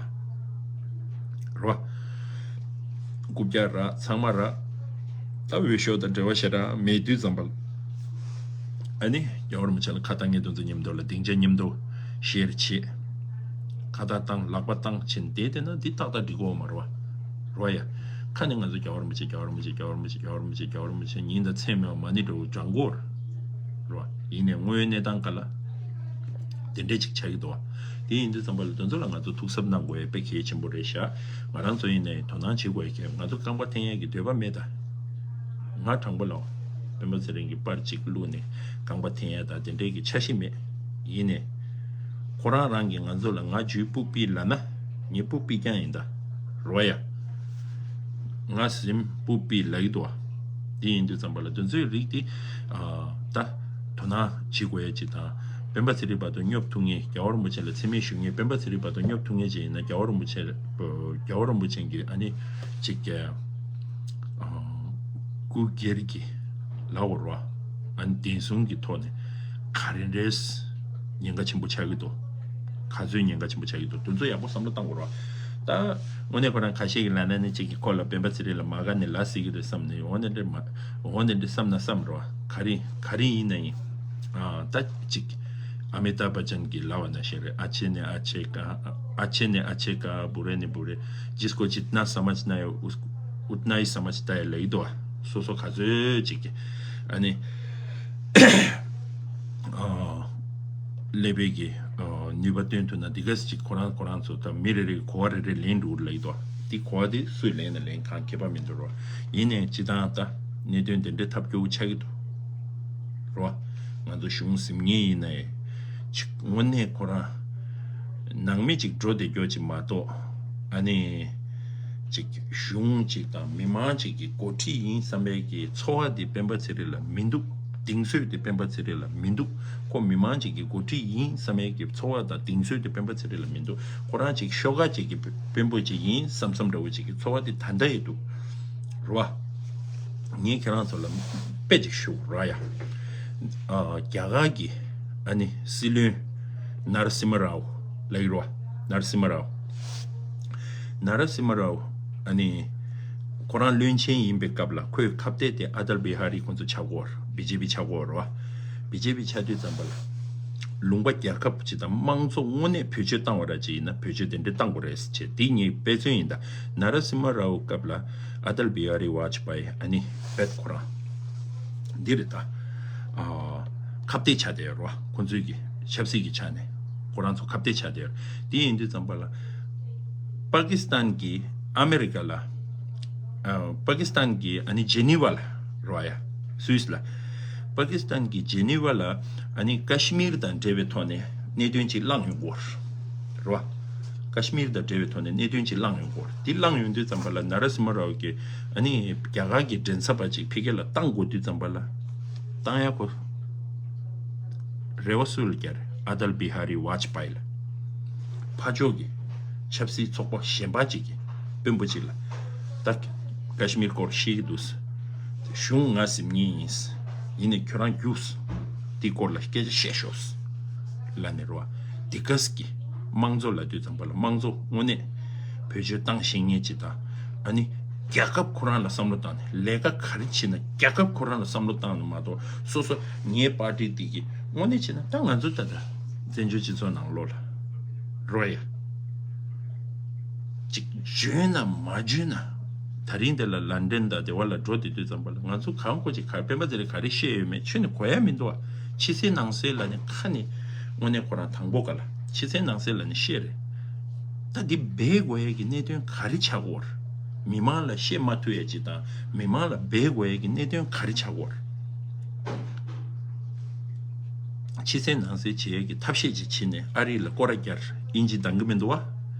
རེད་བ། རྐུབ་བཀྱག་རག་ཚང་མ་རག་ད་འོས་ཤོག་དང་འབྲེལ་བ་ཞེ་དྲག་མེད་དུས་ཙམ་པ་ལ། ཨ་ནི་རྒྱལ་བ་རིན་པོ་ཆེ་ལ་ཁ་བཏང་མཁན་དེ་ཚོ་མཉམ་དུ་ལ་སྡིངས་ཆ་མཉམ་དུ་ཤེར་བྱེད། ཁ་བཏགས་བཏང་། ལག་པ་བཏང་བྱས་ནས་བསྡད་བསྡད་ན་འདི་ཏག་ཏག་འགྲིག་གི་ཡོད་མ་རེད་བ། རོ་ཡ། ཁ་ནས་ང་ཚོ་རྒྱལ་བ་རིན་པོ་ཆེ་རྒྱལ་བ་རིན་པོ་ཆེ་རྒྱལ་བ་རིན་པོ་ཆེ་རྒྱལ་བ་རིན་པོ་ཆེ་རྒྱལ་བ་རིན་པོ་ཆེ་ཉིན་དང་མཚན་མེད་པ་མ་ཎི་འདྲ་བོ་བགྲང་གི་ཡོད་རེད། རོ། ཡིན་ནའི་དངོས་ཡོད་གནས་སྟངས་ག་ལ་དེ་འདྲས་ཅིག་ཆགས་ཀྱི་འདུག་བ། དེ་ཡིན་དུས་ཙམ་པ་ལ་དེ་ཚོ་ལ་ང་ཚོ་ཐུགས་གཟབ་གནང་དགོས་ཡ་དཔེ་གལ་ཆེན་པོ་རེད་ཤག་ང་རང་ཚོ་ཡིན་ནའི་དོ་སྣང་བྱེད་དགོས་ཡ་གལ། ང་ཚོ་རྐང་པ་འཐེན་ཡ་གི་འདོད་པ་མེད་ད། ང་དྲང་པོ་ལབ། སྤེན་པ་ཚེ་རིང་གི་པར་གཅིག་བླུགས་ནས་རྐང་པ་འཐེན་ཡ་ད་དེ་འདྲས་ཀྱི་འཆར་གཞི་མེད། ཡིན་ནའི། ཁོ་རང་རང་གིས་ང་ཚོ་ལ་ང་ཇུས་སྤུ་པི་ལབ་ན། ངས་སྤུ་པི་རྐྱང་ཡིན་ད། རོ་ཡ། ང་གཟིམ་སྤུ་པི་ལབ་ཀྱི་འདུག་བ། དེ་ཡིན་དུས་ཙམ་པ་ལ་དེ་ཚོའི་རིགས་དེ། ཨ། ད། དོ་སྣང་བྱེད་དགོས་ཡ་ཅིག་དང་། སྤེན་པ་ཚེ་རིང་བར་དུ་སྙོབ་ཐུབ་མཁན་རྒྱལ་བ་རིན་པོ་ཆེ་ལ་མཚན་སྨད་ཞུ་མཁན་སྤེན་པ་ཚེ་རིང་བར་དུ་སྙོབ་ཐུབ་མཁན་ཅིག་ཡིན་ན་རྒྱལ་བ་རིན་པོ་ཆེ། རྒྱལ་བ་རིན་པོ་ཆེ་གི་ཨ་ནི། ཅིག་ཨ། སྐུ་སྒེར་གྱི་ལབ་དགོས་རེད་བ། ཨ་ནི་བདེན་སྲུང་གི་ཐོག་ནས་ག་རེ་འདྲས་ཉེན་ཁ་ཆེན་པོ་ཆགས་ཀྱི་འདུག་ག་ཚོད་ཉེན་ཁ་ཆེན་པོ་ཆགས་ཀྱི་འདུག་དེ་ཚོ་ཡག་པོ་བསམ་བློ་བཏང་དགོས་རེད་བ། ད་དངོས་གནས་ཁོ་རང་ཁ་ཤས་ཀྱིས་ལབ་ན་ནི་གཅིག་གིས་ཁོ་ལ་སྤེན་པ་ཚེ་རིང་ལ་མ་དགའ་ནས་ལབ་སྲིད་ཀྱི་རེད་བསམ་ནས། འོ་ནི་འདྲ་མ། འོ་ནི་འདྲ་བསམ་ན་བསམ་རེད་བ། ག་རེ་ག་རེ་ཡིན་ན་ཡིན། ཨ། ད་གཅིག་ཨ་མི་ཏཱབ་བྷ་ཅན་གྱིས་ལབ་པ་ནང་བཞིན་རེད། अच्छे ने अच्छे कहा, अच्छे ने अच्छे कहा, बुरे ने बुरे, जिसको जितना समझना है उस उतना ही समझता है ལབ་ཀྱི་འདུག་བ། སོ་སོ་ག་ཚོད་ཅིག་གིས་ཨ་ནི། ཨ། ཀླད་པའི་གི། ཨ། ནུས་པ་བཏོན་ཐུབ་ན་འདི་ག་ཅིག་ཁོ་རང་ཁོ་རང་ཚོ་ད་མི་རེ་རེ་གི་གོ་བ་རེ་རེ་ལེན་འགྲོ་གི་རེད་ལབ་ཀྱི་འདུག་བ། དེ་གོ་བ་དེ་སུས་ལེན་ན་ལེན་གང་ཁྱད་པར་མི་འདུག་རོ། ཡིན་ནའི་སྤྱིར་བཏང་ད་གནད་དོན་དེ་འདྲའི་ཐབས་སྐྱོ་བོ་ཆགས་ཀྱི་འདུག་རོ། ང་ཚོ་གཞུང་ཟིན་མཁན་ཡིན་ནའི། ཅིག་དངོས་གནས་ཁོ་རང་ནང་མི་ཅིག་འགྲོ་བསྡད་རྒྱུ་ཅིག་མ་གཏོགས། ཨ་ནི། ཅིག་གཞུང་ཅིག་དང་མི་མང་ཅིག་གི་འགོ་ཁྲིད་ཡིན་བསམ་པའི་གི་ཚོར་བ་དེ་སྤེན་པ་ཚེ་རིང་ལ་མི་འདུག་གདེང་ཚོད་དེ་སྤེན་པ་ཚེ་རིང་ལ་མི་འདུག་ཁོ་མི་མང་ཅིག་གི་འགོ་ཁྲིད་ཡིན་བསམ་པའི་གི་ཚོར་བ་དང་གདེང་ཚོད་དེ་སྤེན་པ་ཚེ་རིང་ལ་མི་འདུག་ཁོ་རང་ཅིག་ཤོག་ཁ་ཅིག་གི་དཔོན་པོ་ཅིག་ཡིན་བསམ་བསམ་འདྲ་བོ་ཅིག་གི་ཚོར་བ་དེ་ད་ལྟ་ཡང་འདུག་རེད་བ། ངས་ཁྱེད་རང་ཚོ་ལ་དཔེ་ཅིག་ཞུ་ར་ཡ། ཨ། རྒྱ་གར་གྱི་ཨ་ནི་སྲིད་བློན་ནར་སི་མ་རའོ་ལབ་ཀྱི་རེད་བ། ནར་སི་མ་རའོ། ནར་སི་མ་རའོ། ཨ་ནི། ཁོ་རང་བློན་ཆེན་ཡིན་པའི་སྐབས་ལ་ཁོའི་ཁ་གཏད་དེ་ཨ་ཏལ་བི་ཧ་རི་ཁོང་ཚོ་ཆགས་ཀྱི་ཡོད་རེད། བི་ཇེ་པི་ཆགས་ཀྱི་ཡོད་རེད་བ། བི་ཇེ་པི་ཆགས་དུས་ཙམ་པ་ལ། ལུང་པ་རྒྱལ་ཁབ་ཅིག་དང་དམངས་གཙོ་དངོས་གནས་བེད་སྤྱོད་བཏང་བ་ར་ཅིག་ཡིན་ན་བེད་སྤྱོད་དེ་འདྲ་བཏང་དགོས་རེད་ཟེར་བྱས། དེ་ངའི་དཔེ་མཚོན་ཡིན་ད། ནར་སི་མ་རའོ་སྐབས་ལ་ཨ་ཏལ་བི་ཧ་རི་ཝ་ཇ་པ་ཡི་ཨ་ནི་བེད་ཁོ་རང་འདི་རེད་ད། ཨ། ཁ་གཏད་ཆགས་བསྡད་ཡོད་རེད་བ། ཁོང་ཚོའི་གི་ཆབ་སྲིད་ཀྱི་ཆ་ནས་ཁོ་རང་ཚོ་ཁ་གཏད་ཆགས་བསྡད་ཡོད་རེད། དེ་ཡིན་དུས་ཙམ་པ་ལ་པ་ཀི་སི་ཐན་གྱི་ཨ་མེ་རི་ཀ་ལ། ཨ། པ་ཀི་སི་ཐན་གྱི་ཨ་ནི་ཇེ་ནི་ཝ་ལ་རེད་བ་ཡ། སུད་སི་ལ། པ་ཀི་སི་ཐན་གྱི་ཇེ་ནི་ཝ་ལ་ཨ་ནི་ཀ་ཤི་མིར་དང་འབྲེལ་བའི་ཐོག་ནས་གནད་དོན་ཅིག་བསླངས་ཡོང་གི་ཡོད་རེད་བ། ཀ་ཤི་མིར་དང་འབྲེལ་བའི་ཐོག་ནས་གནད་དོན་ཅིག་བསླངས་ཡོང་གི་ཡོད་རེད། དེ་བསླངས་ཡོང་དུས་ཙམ་པ་ལ་ནཱ་ར་སིམ་ཧ་རའོ་གིས་ཨ་ནི་རྒྱ་གར་གྱི་མགྲིན་ཚབ་པ་ཅིག་ཕ་གི་ལ་བཏང་དགོས་དུས་ཙམ་པ་ལ། བཏང་ཡ་ཁོ་རེ་བ་སུ་ལ་བསྐྱལ་རེད། ཨ་ཏལ་བི་ཧ་རི་ཝ་ཇ་པ་ཡི་ལ། ཕར་ཕྱོགས་ཀྱི་ཆབ་སྲིད་ཚོགས་པ་གཞན་པ་ཅིག་གི་དཔོན་པོ་ཅིག་ལ། ད་ཀ་ཤི་མིར་སྐོར་ཤེས་ཀྱི་འདུག་གཞུང་ང་ཟིན་མཁན་ཡིན། ཡིན་ནའི་ཁྱོད་རང་རྒྱུགས། དེའི་སྐོར་ལ་སྐད་ཆ་བཤད་ཤོག་ལབ་ནས་རེད་བ། དེ་ག་ཟེ་གི་དམངས་གཙོ་ལབ་དུས་ཙམ་པ་ལ་དམངས་གཙོ་དངོས་གནས་བེད་སྤྱོད་བཏང་ཤེས་མཁན་ཅིག་དང་། ཨ་ནི་རྒྱལ་ཁབ་ཁོ་རང་ལ་བསམ་བློ་བཏང་ནས་ལས་ཀ་ག་རེ་བྱེད་ན་རྒྱལ་ཁབ་ཁོ་རང་ལ་བསམ་བློ་བཏང་ནས་མ་གཏོགས། སོ་སོ་ངའི་པར་ཊི་དེ་གི་དངོས་གནས་བྱེད་ན་ད་ང་ཚོ་ད་ལྟ་བཙན་བྱོལ་སྤྱི་ཚོགས་ནང་ལོགས་ལ་རོ་ཡ། ཅིག་འཇོན་ན་མ་འཇོན་ན། ད་རིང་འདི་ལ་ལན་ཌན་དང་དེ་བ་ལ་འགྲོ་བསྡད་དུས་ཙམ་པ་ལ་ང་ཚོ་གང་གོ་ཅིག་ག་སྤེན་པ་ཚེ་རིང་ག་རེ་བཤད་ཡོད་མེད་ཁྱོན་ནས་གོ་ཡ་མི་འདུག་བ། ཕྱི་གསལ་ནང་གསལ་ལ་ནི་ཁ་ནས་དངོས་གནས་ཁོ་རང་དང་པོ་ག་ལ་ཕྱི་གསལ་ནང་གསལ་ལ་ནི་བཤད་རེད། ད་འདི་སྦས་དགོས་ཡ་གི་གནད་དོན་ག་རེ་ཆགས་ཀྱི་ཡོད་རེད། མི་མང་ལ་བཤད་མ་ཐུབ་ཡ་ཅིག་དང་མི་མང་ལ་སྦས་དགོས་ཡ་གི་གནད་དོན་ག་རེ་ཆགས་ཀྱི་ཡོད་རེད། ཕྱི་གསལ་ནང་གསལ་བྱེད་ཡས་ཀྱི་ཐབས་ཤེས་ཅིག་བྱས་ནས་ཨ་རི་ལ་སྐོར་ར་བརྒྱབ། དབྱིན་ཇི་འདང་གི་མི་འདུག་བ།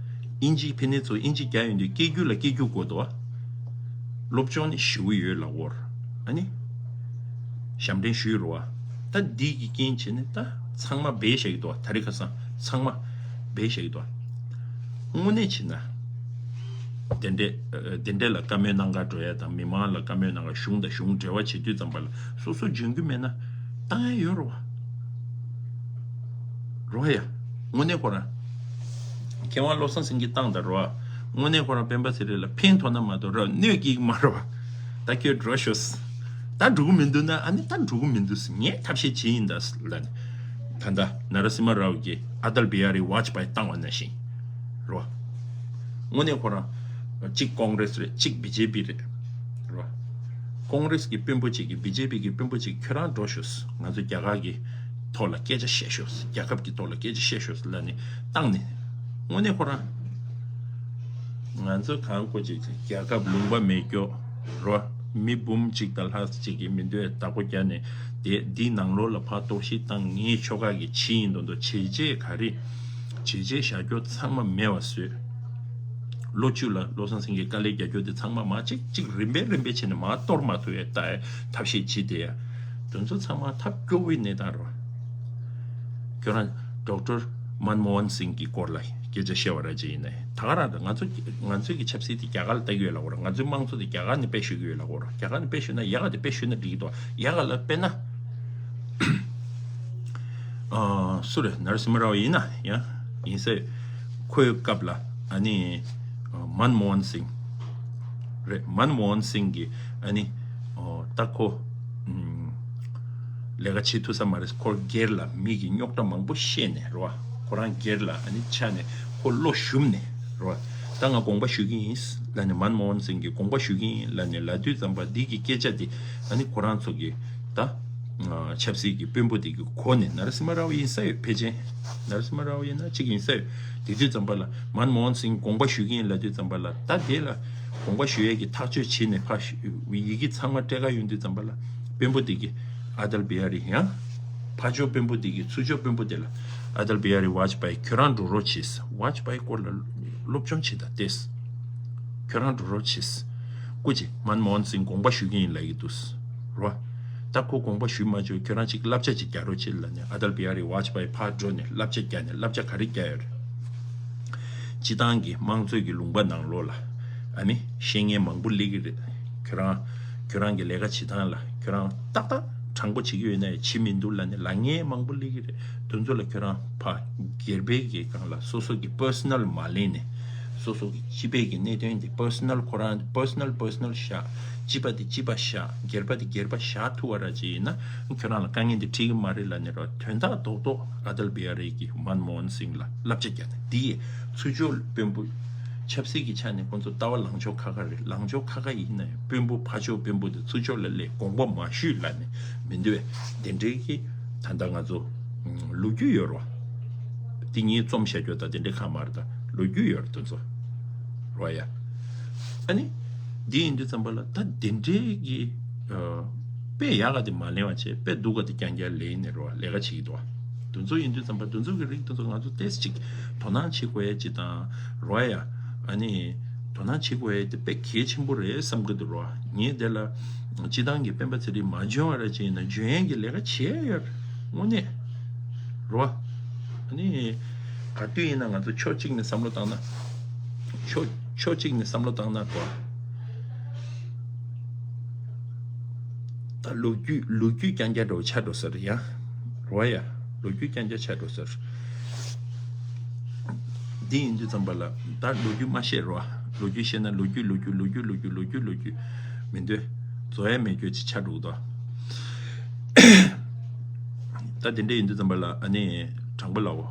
དབྱིན་ཇིའི་ཕན་ནི་ཚོ་དབྱིན་ཇི་རྒྱག་ཡོང་དུས་སྐད་སྒྱུར་ལ་སྐད་སྒྱུར་དགོས་འདུག་བ། སློབ་སྦྱོང་ནི་ཞེ་པོ་ཡོད་ལབ་ཀྱི་ཡོད་རེད། ཨ་ནི། ཞབས་འདྲེན་ཞུས་རེད་བ། ད་འདི་གི་རྐྱེན་བྱས་ནས་ད་ཚང་མ་སྦས་བཞག་གི་འདུག་བ། དེ་རིང་ཁ་སང་ཚང་མ་སྦས་བཞག་གི་འདུག་བ། དངོས་གནས་བྱས་ན། དེ་འདྲས་ཨ། དེ་འདྲས་ལ་བཀའ་མོལ་གནང་ག་འགྲོ་ཡ་དང་མི་མང་ལ་བཀའ་མོལ་གནང་ག་གཞུང་དང་གཞུང་འབྲེལ་བ་བྱེད་དུས་ཙམ་པ་ལ་སོ་སོ་འཇོན་གྱི་མེད་ན་བཏང་ཡ་ཡོད་རེད་བ། རེད་བ་ཡ། དངོས་གནས་ཁོ་རང་། མཁས་དབང་བློ་བཟང་སེང་གེ་བཏང་དང་རེད་བ། དངོས་གནས་ཁོ་རང་སྤེན་པ་ཚེ་རིང་ལ་ཕན་ཐོགས་ན་མ་གཏོགས་ར་གནོད་སྐྱེལ་གྱི་མ་རེད་བ། ད་ཁྱོད་འགྲོ་ཤོག་ད་འགྲོ་གི་མི་འདུག་ན་ཨ་ནི་ད་འགྲོ་གི་མི་འདུག་ཟེར། ངས་ཐབས་ཤེས་བྱེད་ཡིན་ད་ལབ་ནས། ད་ལྟ་ནཱ་ར་སིམ་ཧ་རའོ་གིས་ཨ་ཏལ་བི་ཧ་རི་ཝ་ཇ་པ་ཡི་བཏང་བ་ནང་བཞིན། རོ། དངོས་གནས་ཁོ་རང་ གཅིག་ཀོང་རེས་རེད། གཅིག་བི་ཇེ་པི་རེད། རོ། ཀོང་རེས་ཀྱི་དཔོན་པོ་གཅིག་གིས་བི་ཇེ་པི་གི་དཔོན་པོ་གཅིག་ཁྱོད་རང་འགྲོ་ཤོག་ང་ཚོ་རྒྱ་གར་གྱི་ཐོག་ལ་སྐད་ཆ་བཤད་ཤོག་རྒྱལ་ཁབ་ཀྱི་ཐོག་ལ་སྐད་ཆ་བཤད་ཤོག་ལབ་ནས་བཏང་ནས། དངོས་གནས་ཁོ་རང་ང་ཚོ་གང་གོ་ཅིག་རྒྱལ་ཁབ་ལུང་པ་མེད་སྐྱོ། རོ། མི་འབུམ་གཅིག་དང་ལྷག་ཅིག་གིས་མི་འདོད་བདག་པོ་རྒྱག་ནས་དེ་འདི་ནང་ལོགས་ལ་ཕར་གཏོར་བཤིག་བཏང་། ངའི་ཁྱོ་ག་གི་ཆི་ཡིན་མདོག་མདོག་བྱས་རྗེས་ག་རེ། བྱས་རྗེས་བཞག་རྒྱུ་ཚང་མ་མེད་པ་བཟོས། ལོ་བཅུ་ལ་བློ་བཟང་སེང་གེ་དཀའ་ལས་རྒྱག་རྒྱུ་དེ་ཚང་མ་མ་གཅིག་གཅིག་རིམ་པས་རིམ་པས་བྱས་ནས་མ་གཏོར་མ་ཐུབ་ཡས་ལྟ་ཡས་ཐབས་ཤེས་བྱེད་དེ་ཡ། དེ་ཚོ་ཚང་མ་ཐབས་སྐྱོ་བོའི་གནས་སྟངས་རེད། ཁྱོད་རང་ཌོག་ཊར་མན་མོ་ཧན་སིང་གི་སྐོར་ལ་སྐད་ཆ་བཤད་པ་ར་ཅིག་ཡིན་ནའི་ད་ག་རང་ད་ང་ཚོ་ང་ཚོའི་གི་ཆབ་སྲིད་དེ་རྒྱ་གར་ལ་ལྟ་གི་ཡོད་ལ་གོ་ར། ང་ཚོའི་དམངས་གཙོ་དེ་རྒྱ་གར་ནས་དཔེ་ཞུ་གི་ཡོད་ལ་གོ་ར། རྒྱ་གར་ནས་དཔེ་ཞུ་ན་ཡག་ག་དེ་དཔེ་ཞུ་ན་འགྲིག་གི་འདུག་ཡག་ག་ལ་དཔེ་ན། ཨ། སུ་རེད། ནར་སི་མ་རའོ་ཡིན་ན་ཡང་ཡིན་ས་ཡོད། ཁོའི་སྐབས་ལ་ཨ་ནི་མན་མོ་ཧན་སིང་རེད། མན་མོ་ཧན་སིང་གིས་ཨ་ནི་ད་ཁོ་ལས་ཀ་བྱེད་ཐུབ་ས་མ་རེད། ཁོ་སྒེར་ལ་མི་གི་རྙོག་དྲ་མང་པོ་བཤད་ནས་རེད་བ། ཁོ་རང་སྒེར་ལ་ཨ་ནི་ཆ་ནས་ཁོ་བློ་ཞུམ་ནས་རེད་བ། ད་ང་དགོངས་པ་ཞུ་གི་ཡིན་ལབ་ནས། མན་མོ་ཧན་སིང་གིས་དགོངས་པ་ཞུ་གི་ཡིན་ལབ་ནས་ལབ་དུས་ཙམ་པ་འདི་གི་སྐད་ཆ་འདི་ཨ་ནི་ཁོ་རང་ཚོ་གི་ད། ཆབ་སྲིད་ཀྱི་དཔོན་པོ་དེ་གི་གོ་ནས་ནར་སི་མ་རའོ་ཡིན་ས་ཡོད། ཕལ་ཆེར་ནར་སི་མ་རའོ་ཡིན་ན་གཅིག་ཡིན་ས་ཡོད། དེ་དུས་ཙམ་པ་ལ་མན་མོ་ཧན་སིང་དགོངས་པ་ཞུ་གི་ཡིན་ལབ་དུས་ཙམ་པ་ལ་ད་དེ་ལ་དགོངས་པ་ཞུ་ཡས་ཀྱི་ཐག་གཅོད་བྱས་ནས་ཕ་ཡི་གེ་ཚང་མ་སྤྲད་ག་ཡོང་དུས་ཙམ་པ་ལ་དཔོན་པོ་དེ་གི་ཨ་ཏལ་བི་ཧ་རི་ཡང་ཕ་ཕྱོགས་དཔོན་པོ་དེ་གི་ཚུར་ཕྱོགས་དཔོན་པོ་དེ་ལ་ཨ་ཏལ་བི་ཧ་རི་ཝ་ཇ་པ་ཡི་ཁྱོད་རང་འགྲོ་རོགས་བྱེད། ཝ་ཇ་པ་ཡི་སྐོར་ལ་སློབ་སྦྱོང་བྱེད་ད་ལྟས། ཁྱོད་རང་འགྲོ་རོགས་བྱེད། སྐུ་མཁྱེན་མན་མོ་ཧན་སིང་དགོངས་པ་ཞུ་གི་ཡིན་ལབ་ཀྱི་འདུག་རོ། ད་ཁོ་དགོངས་པ་ཞུ་མ་བཅུག་ཁྱོད་རང་ཅིག་བསླབ་བྱ་ཅིག་རྒྱག་རོགས་བྱེད་ལབ་ནས་ཨ་ཏལ་བི་ཧ་རི་ཝ་ཇ་པ་ཡི་ཕར་འགྲོ་ནས་བསླབ་བྱ་རྒྱག་ནས་བསླབ་བྱ་ག་རེ་རྒྱག་ཡོད་རེད། སྤྱི་བཏང་གི་དམངས་གཙོའི་གི་ལུང་པ་ནང་ལོགས་ལ་ཨ་ནི་བཤད་མཁན་མང་པོ་སླེབས་ཀྱི་རེད། ཁྱོད་རང་ཁྱོད་རང་གི་ལས་ཀ་བྱེད་སྟངས་ལ་ཁྱོད་རང་ཏག་ཏག་དྲང་པོ་བྱེད་ཀྱི་ཡོད་ན་ཡང་བྱེད་མི་འདུག་ལབ་ནས་ལབ་མཁན་མང་པོ་སླེབས་ཀྱི་རེད། དེ་ཚོ་ལ་ཁྱོད་རང་ཕ་སྒེར་པའི་གི་སྒང་ལ་སོ་སོ་གི་པར་སོ་ནལ་མ་ལེན་ནས་སོ་སོ་གི་སྤྱི་པའི་གི་གནད་དོན་དེ་པར་སོ་ནལ་ཁོ་རང་པར་སོ་ནལ་པར་སོ་ནལ་བཞག་སྤྱི་པ་དེ་སྤྱི་པ་བཞག་སྒེར་པ་དེ་སྒེར་པ་བཞག་ཐུབ་པ་ར་ཅིག་ཡིན་ན་ཁྱོད་རང་ལ་དཀའ་ངལ་འདི་འཕྲད་ཀྱི་མ་རེད་ལབ་ནས་རོ། དོན་དག་རྡོག་རྡོག་ཨ་ཏལ་བི་ཧ་རི་གི་མན་མོ་ཧན་སིང་ལ་བསླབ་བྱ་རྒྱག་ནས་འདི་ཡི་ཚུར་ཕྱོགས་དཔོན་པོ་ཆབ་སྲིད་ཀྱི་ཆ་ནས་ཁོང་ཚོ་ལྟ་བ་ལངས་ཕྱོགས་ཁ་ཁ་རེད། ལངས་ཕྱོགས་ཁ་ཁ་ཡིན་ན་ཡང་དཔོན་པོ་ཕ་ཕྱོགས་དཔོན་པོ་དེ་ཚུར་ཕྱོགས་ལ་སླེབས་དགོངས་པ་མ་ཞུས་ལབ་ནས་མི་འདོད་དེ་འདྲའི་གི་ད་ལྟ་ང་ཚོ་ལོ་རྒྱུས་ཡོད་རོ། དེ་ངས་རྩོམ་བྱ་རྒྱུ་ད་དེ་འདྲའི་ཁ་མ་རེད། ད་ལོ་རྒྱུས་ཡོད་རེད་དེ་ཚོ་རོ་ཡ། ཨ་ནི་འདི་ཡིན་དུས་ཙམ་པ་ལ་ད་དེ་འདྲའི་གི་དཔེ་ཡག་ག་དེ་མ་ལེན་པ་བྱས་དཔེ་སྡུག་ག་དེ་རྐྱང་རྐྱང་ལེན་ནས་རོ་ལས་ཀ་བྱེད་ཀྱི་འདུག་བ། དེ་ཚོ་ཡིན་དུས་ཙམ་པ་དེ་ཚོ་གི་རིགས་དེ་ཚོ་ང་ཚོ་ཏོག་ཙམ་ཅིག་དོ་སྣང་བྱེད་དགོས་ཡ་ཅིག་དང་རོ་ཡ། ཨ་ནི་དོ་སྣང་བྱེད་དགོས་ཡ་དེ་དཔེ་གལ་ཆེན་པོ་རེད་བསམ་གི་འདུག་རོ། ངས་དེ་ལ་སྤྱི་བཏང་གི་སྤེན་པ་ཚེ་རིང་མ་འཇོན་བ་ར་ཅིག་ཡིན་ན་འཇོན་ཡན་གྱི་ལས་ཀ་བྱེད་ཡ་ཡོད་རེད་དངོས་གནས་རོ། ཨ་ནི་ག་དུས་ཡིན་ན་ང་ཚོ་ཕྱོགས་གཅིག་ནས་བསམ་བློ་བཏང་ན་ཕྱོགས་ཕྱོགས་གཅིག་ནས་བསམ་བློ་བཏང་ན་རོ། ད་ལོ་རྒྱུས་ལོ་རྒྱུས་རྐྱང་རྐྱང་འདྲ་བོ་ཆགས་འགྲོ་ས་རེད་ཡ། རོ་ཡ། ལོ་རྒྱུས་རྐྱང་རྐྱང་ཆགས་འགྲོ་ས་རེད། འདི་ཡིན་དུས་ཙམ་པ་ལ་ད་ལོ་རྒྱུས་མ་བཤད་རོ། ལོ་རྒྱུས་བཤད་ན་ལོ་རྒྱུས་ལོ་རྒྱུས་ལོ་རྒྱུས་ལོ་རྒྱུས་ལོ་རྒྱུས་ལོ་རྒྱུས་མི་འདོད། རྫོགས་ཡ་མེད་རྒྱུ་ཅིག་ཆགས་འགྲོ་གི་འདུག་ད་དེ་འདྲ་ཡིན་དུས་ཙམ་པ་ལ་ཨ་ནི་དྲང་པོ་ལབ་འོ།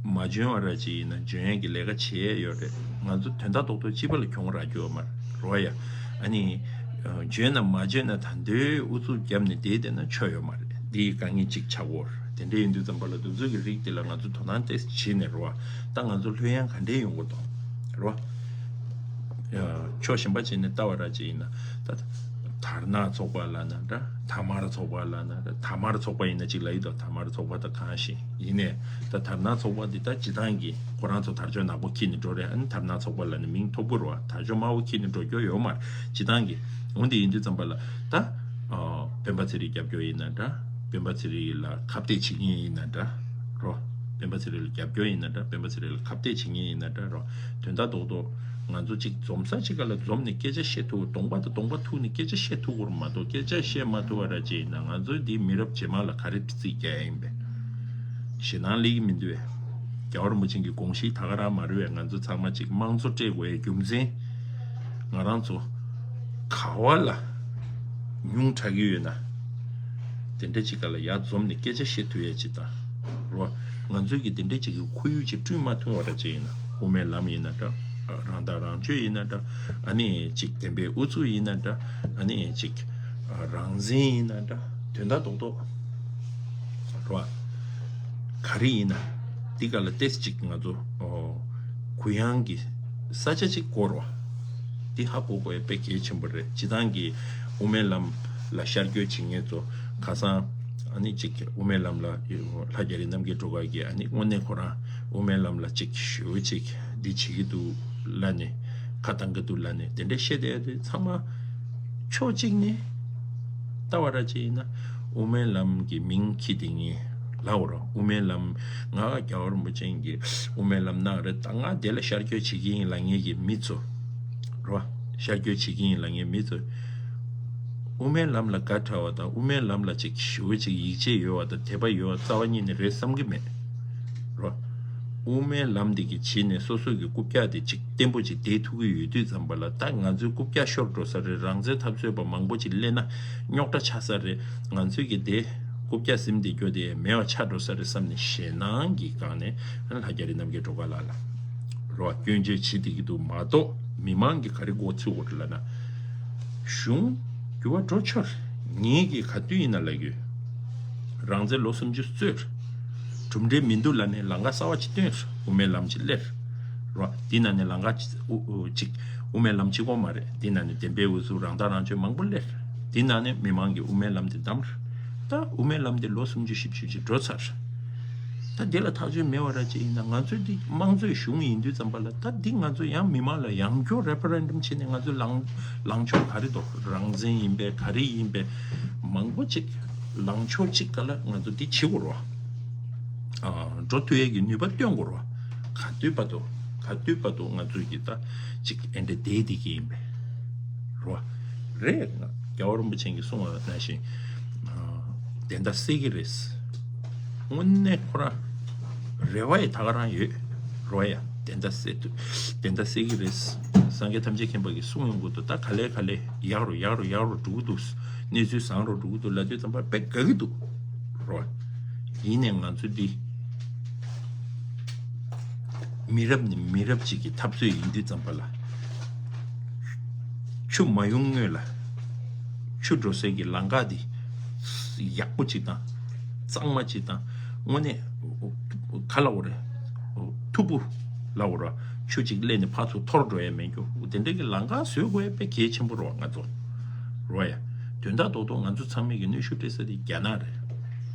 མ་འཇོན་བ་ར་ཅིག་ཡིན་ན་འཇོན་ཡན་གྱི་ལས་ཀ་བྱེད་ཡས་ཡོད་རེད། ང་ཚོ་དོན་དག་རྡོག་རྡོག་སྤྱི་པ་ལ་གྱོང་རག་རྒྱུ་ཡོད་མ་རེད་རོ་ཡ། ཨ་ནི་འཇོན་ན་མ་འཇོན་ན་ད་འདོད་ཨུ་ཚུགས་བརྒྱབ་ནས་བསྡད་བསྡད་ན་ཆོ་ཡོད་མ་རེད། འདི་ཡི་དཀའ་ངལ་གཅིག་ཆགས་ཡོད་རེད། དེ་འདྲ་ཡིན་དུས་ཙམ་པ་ལ་དེ་ཚོ་གི་རིགས་དེ་ལ་ང་ཚོ་དོ་སྣང་ཏོག་ཙམ་བྱས་ནས་རོ། ད་ང་ཚོ་ལྷོད་ཡངས་ག་འདྲས་ཡོང་གི་འདུག་རོ། ཕྱོགས་གཞན་པ་བྱས་ནས་ལྟ་བ་ར་ཅིག་ཡིན་ན་ད་དར་ནག་ཚོགས་པ་ལབ་ན་འདྲ། དར་དམར་ཚོགས་པ་ལབ་ན་འདྲ། དར་དམར་ཚོགས་པ་ཡིན་ན་ཅིག་ལབ་ཡི་འདུག་དར་དམར་ཚོགས་པ་ད་གང་ཞིག་ཡིན་ནས་ད་དར་ནག་ཚོགས་པ་འདི་ད་སྤྱི་བཏང་གི་ཁོ་རང་ཚོ་དར་ལྕོག་ནག་པོ་འཁྱེར་ནས་འགྲོ་རེད། ཨ་ནི་དར་ནག་ཚོགས་པ་ལབ་ནས་མིང་ཐོབ་གི་རེད་བ། དར་ལྕོག་དམར་པོ་འཁྱེར་ནས་འགྲོ་རྒྱུ་ཡོད་མ་རེད་སྤྱི་བཏང་གི། འོ་འདི་ཡིན་དུས་ཙམ་པ་ལ་ད་སྤེན་པ་ཚེ་རིང་རྒྱབ་སྐྱོར་ཡིན་ན་འདྲ། སྤེན་པ་ཚེ་རིང་ལ་ཁ་གཏད་བྱེད་མཁན་ཡིན་ན་འདྲ་རོ། སྤེན་པ་ཚེ་རིང་ལ་རྒྱབ་སྐྱོར་ཡིན་ན་འདྲ། སྤེན་པ་ཚེ་རིང་ལ་ཁ་གཏད་བྱེད་མཁན་ཡིན་ན་འདྲ་རོ། དོན་དག་རྡོག་རྡོག་ང་ཚོ་གཅིག་འཛོམས་ས་གཅིག་ག་ལ་འཛོམས་ནས་སྐད་ཆ་བཤད་ཐུབ། གདོང་པ་དང་གདོང་པ་ཐུག་ནས་སྐད་ཆ་བཤད་ཐུབ་ཀྱི་རེད་མ་གཏོགས་སྐད་ཆ་བཤད་མ་ཐུབ་པ་ར་ཅིག་ཡིན་ན་ང་ཚོའི་འདིའི་མི་རབས་རྗེས་མ་ལ་ག་རེ་རྩིས་རྒྱག་ཡིན་པས། ཞེད་སྣང་སླེབས་ཀྱི་མི་འདུག་བས། རྒྱལ་བ་རིན་པོ་ཆེ་གི་དགོངས་གཞི་ད་ག་རང་མ་རེད་བས། ང་ཚོ་ཚང་མ་གཅིག་དམངས་གཙོ་སྤྲད་དགོས་ཡའི་རྒྱུ་མཚན། ང་རང་ཚོ་ག་བ་ལ་ཉུང་དྲགས་ཀྱི་ཡོད་ན། དེ་འདྲ་ཅིག་ག་ལ་ཡར་འཛོམས་ནས་སྐད་ཆ་བཤད་ཐུབ་ཡ་ཅིག་དང་། རོ། ང་ཚོས་ཀྱི་དེ་འདྲ་ཅིག་གི་ཁོར་ཡུག་ཅིག་བསྐྲུན་མ་ཐུབ་པ་འདྲ་ཅིག་ཡིན་ན་དབུ་མའི་ལམ་ཡིན་ན་འདྲ། རང་ཐག་རང་གཅོད་ཡིན་ན་འདྲ། ཨ་ནི་ཅིག་བདེན་པའི་ཨུ་ཚུགས་ཡིན་ན་འདྲ། ཨ་ནི་ཅིག་རང་འཛིན་ཡིན་ན་འདྲ། དོན་དག་རྡོག་རྡོག་རེད་བ། ག་རེ་ཡིན་ན་འདི་ག་ལ་ཏེས་ཅིག་ང་ཚོ་གུ་ཡངས་ཀྱི་ས་ཆ་ཅིག་དགོས་རེད་བ། འདི་ཧ་གོ་དགོས་ཡ་དཔེ་གལ་ཆེན་པོ་རེད། སྤྱིར་བཏང་གི་དབུ་མའི་ལམ་ལ་ཤར་བསྐྱོད་བྱེད་མཁན་ཚོ་ཁ་སང་ཨ་ནི་ཅིག་དབུ་མའི་ལམ་ལ་ལྷ་རྒྱ་རི་རྣམ་རྒྱལ་སྒྲོལ་དཀར་གྱིས་ཨ་ནི་དངོས་གནས་ཁོ་རང་དབུ་མའི་ལམ་ལ་ཅིག་ཞེ་པོ་ཅིག་འདི་བྱེད་ཀྱི་འདུག་ལབ་ནས་ཁ་བཏང་གི་འདུག་ལབ་ནས་དེ་འདྲ་བཤད་བསྡད་ཡ་དེ་ཚང་མ་ཕྱོགས་གཅིག་ནས་ལྟ་བ་ར་ཅིག་ཡིན་ན་དབུ་མའི་ལམ་གྱི་མིང་ཁྱི་དེ་ངས་ལབ་རོགས། དབུ་མའི་ལམ་ང་རྒྱལ་བ་རིན་པོ་ཆེ་གིས་དབུ་མའི་ལམ་གནང་རེད། ད་ང་དེ་ལ་ཤར་བསྐྱོད་བྱེད་ཀྱི་ཡིན་ལབ་མཁན་གྱི་མི་ཚོ་རོ། ཤར་བསྐྱོད་བྱེད་ཀྱི་ཡིན་ལབ་མཁན་མི་ཚོ། དབུ་མའི་ལམ་ལ་དགའ་དྲགས་པ་དང་དབུ་མའི་ལམ་ལ་ཅིག་ཞེ་པོ་ཅིག་ཡིད་ཆེས་ཡོད་པ་དང་དད་པ་ཡོད་པ་རྩ་བ་ཉིད་ནས་རེད་བསམ་གྱི་མེད་རོ། དབུ་མའི་ལམ་འདི་གི་བྱས་ནས་སོ་སོ་གི་རྐུབ་བཀྱག་དེ་ཅིག་བརྟན་པོ་ཅིག་བསྡད་ཐུབ་ཀྱི་ཡོད་དུས་ཙམ་པ་ལ། ད་ང་ཚོའི་རྐུབ་བཀྱག་ཤོར་འགྲོ་ས་རེད། རང་བཙན་འཐབ་རྩོད་པ་མང་པོ་ཅིག་སླེབས་ན་རྙོག་དྲ་ཆགས་ས་རེད། ང་ཚོའི་གི་དེ་རྐུབ་བཀྱག་ཟིན་བསྡད་རྒྱུ་དེ་མེད་པ་ཆགས་འགྲོ་ས་རེད་བསམ་ནས་ཞེད་སྣང་གི་སྒང་ནས་ལྷ་རྒྱ་རི་རྣམ་རྒྱལ་སྒྲོལ་དཀར་ལགས་ལ་རོ་སྐྱོན་བརྗོད་བྱེད་བསྡད་ཀྱི་འདུག་མ་གཏོགས། མི་མང་གིས་ག་རེ་མགོ་ཚོས་དགོས་རེད་ལབ་ན། གཞུང་འགྱུར་བ་འགྲོ་ཆོག་ངེད་ཀྱིས་ག་དུས་ཡིན་ན་ལབ་ཡོད། རང་བཙན་ལོ་སུམ་ཅུ་རྩོད། གྲུབ་འབྲས་མི་འདུག་ལབ་ནས་ལམ་ཁ་གསར་བ་ཅིག་བཏོན། དབུ་མའི་ལམ་ཅིག་སླེབས། རོ། འདི་ནང་ནས་ལམ་ཁ་ཅིག་དབུ་དབུ་ཅིག་དབུ་མའི་ལམ་གཅིག་པོ་མ་རེད། འདི་ནང་ནས་བདེན་པའི་ཨུ་ཚུགས་རང་ཐག་རང་གཅོད་མང་པོ་སླེབས། འདི་ནང་ནས་མི་མང་གིས་དབུ་མའི་ལམ་དེ་བདམས། ད་དབུ་མའི་ལམ་དེ་ལོ་སུམ་ཅུ་བཞི་བཅུ་ཅིག་འགྲོ་ཚར། ད་འདི་ལ་ཐག་གཅོད་མེད་པ་ར་ཅིག་ཡིན་ན། ང་ཚོའི་འདི་དམངས་གཙོའི་གཞུང་ཡིན་དུས་ཙམ་པ་ལ། ད་འདི་ང་ཚོ་ཡང་མི་མང་ལ་ཡང་བསྐྱར་རེ་ཕེ་རེན་ཌམ་བྱས་ནས་ང་ཚོའི་ལངས་ལངས་ཕྱོགས་ག་རེ་འདུག་རང་བཙན་ཡིན་པས་ག་རེ་ཡིན་པས་མང་པོ་ཅིག་ལངས་ཕྱོགས་གཅིག་ག་ལ་ང་ཚོ་འདི་བྱེད་དགོས་རེད་བ། ཨ། འགྲོ་ཐུབ་ཡས་ཀྱི་ནུས་པ་བཏོན་དགོས་རེད་བ། ག་དུས་བར་དུ་ག་དུས་བར་དུ་ང་ཚོའི་གི་ད་ཅིག་ཨེ་འདྲ་བསྡད་བསྡད་ཀྱི་ཡིན་པས་རེད་བ། རེད། རྒྱལ་བ་རིན་པོ་ཆེ་གིས་གསུངས་པ་ནང་བཞིན། ཨ། བདེན་མཐའ་གསལ་གྱི་རེད། དངོས་གནས་ཁོ་རང་རེ་བ་ཡི་ད་ག་རང་ཡོད་རོ། ཡ། བདེན་མཐའ་གསལ་དུ་བདེན་མཐའ་གསལ་གྱི་རེད། སངས་རྒྱས་ཐམས་ཅད་མཁྱེན་པ་གིས་གསུངས་ཡོང་གི་འདུག་ད་ག་ལེ་ག་ལེ་ཡག་རུ་ཡག་རུ་ཡག་རུ་འགྲོ་གི་འདུག་གནས་ཚུལ་བཟང་རུ་འགྲོ་གི་འདུག་ལབ་དུས་ཙམ་པ་དཔེ་དགའ་གི་འདུག་རོ། ཡིན་ནའི་ང་ཚོ་འདི་མི་རབས་ནས་མི་རབས་ཅིག་གི་འཐབ་རྩོད་ཡིན་དུས་ཙམ་པ་ལ། ཆུ་མ་ཡོང་སྔོན་ལ་ཆུ་འགྲོ་སའི་གི་ལམ་ཁ་འདི་ཡག་པོ་ཅིག་དང་གཙང་མ་ཅིག་དང་། དངོས་གནས་ག་ལབ་དགོས་རེད། མཐུག་པོ་ལབ་དགོས་རེད། ཆུ་ཅིག་སླེབས་ནས་ཕར་ཚུར་འཐོར་འགྲོ་ཡ་མེད་རྒྱུ་དེ་འདྲའི་གི་ལམ་ཁ་བཟོ་དགོས་ཡ་དཔེ་གལ་ཆེན་པོ་རེད་བ། ང་ཚོ་རོ་ཡ། དོན་དག་རྡོག་རྡོག་ང་ཚོ་ཚང་མས་གི་གནོན་ཤུགས་སྤྲད་ས་དེ་རྒྱ་ནག་རེད།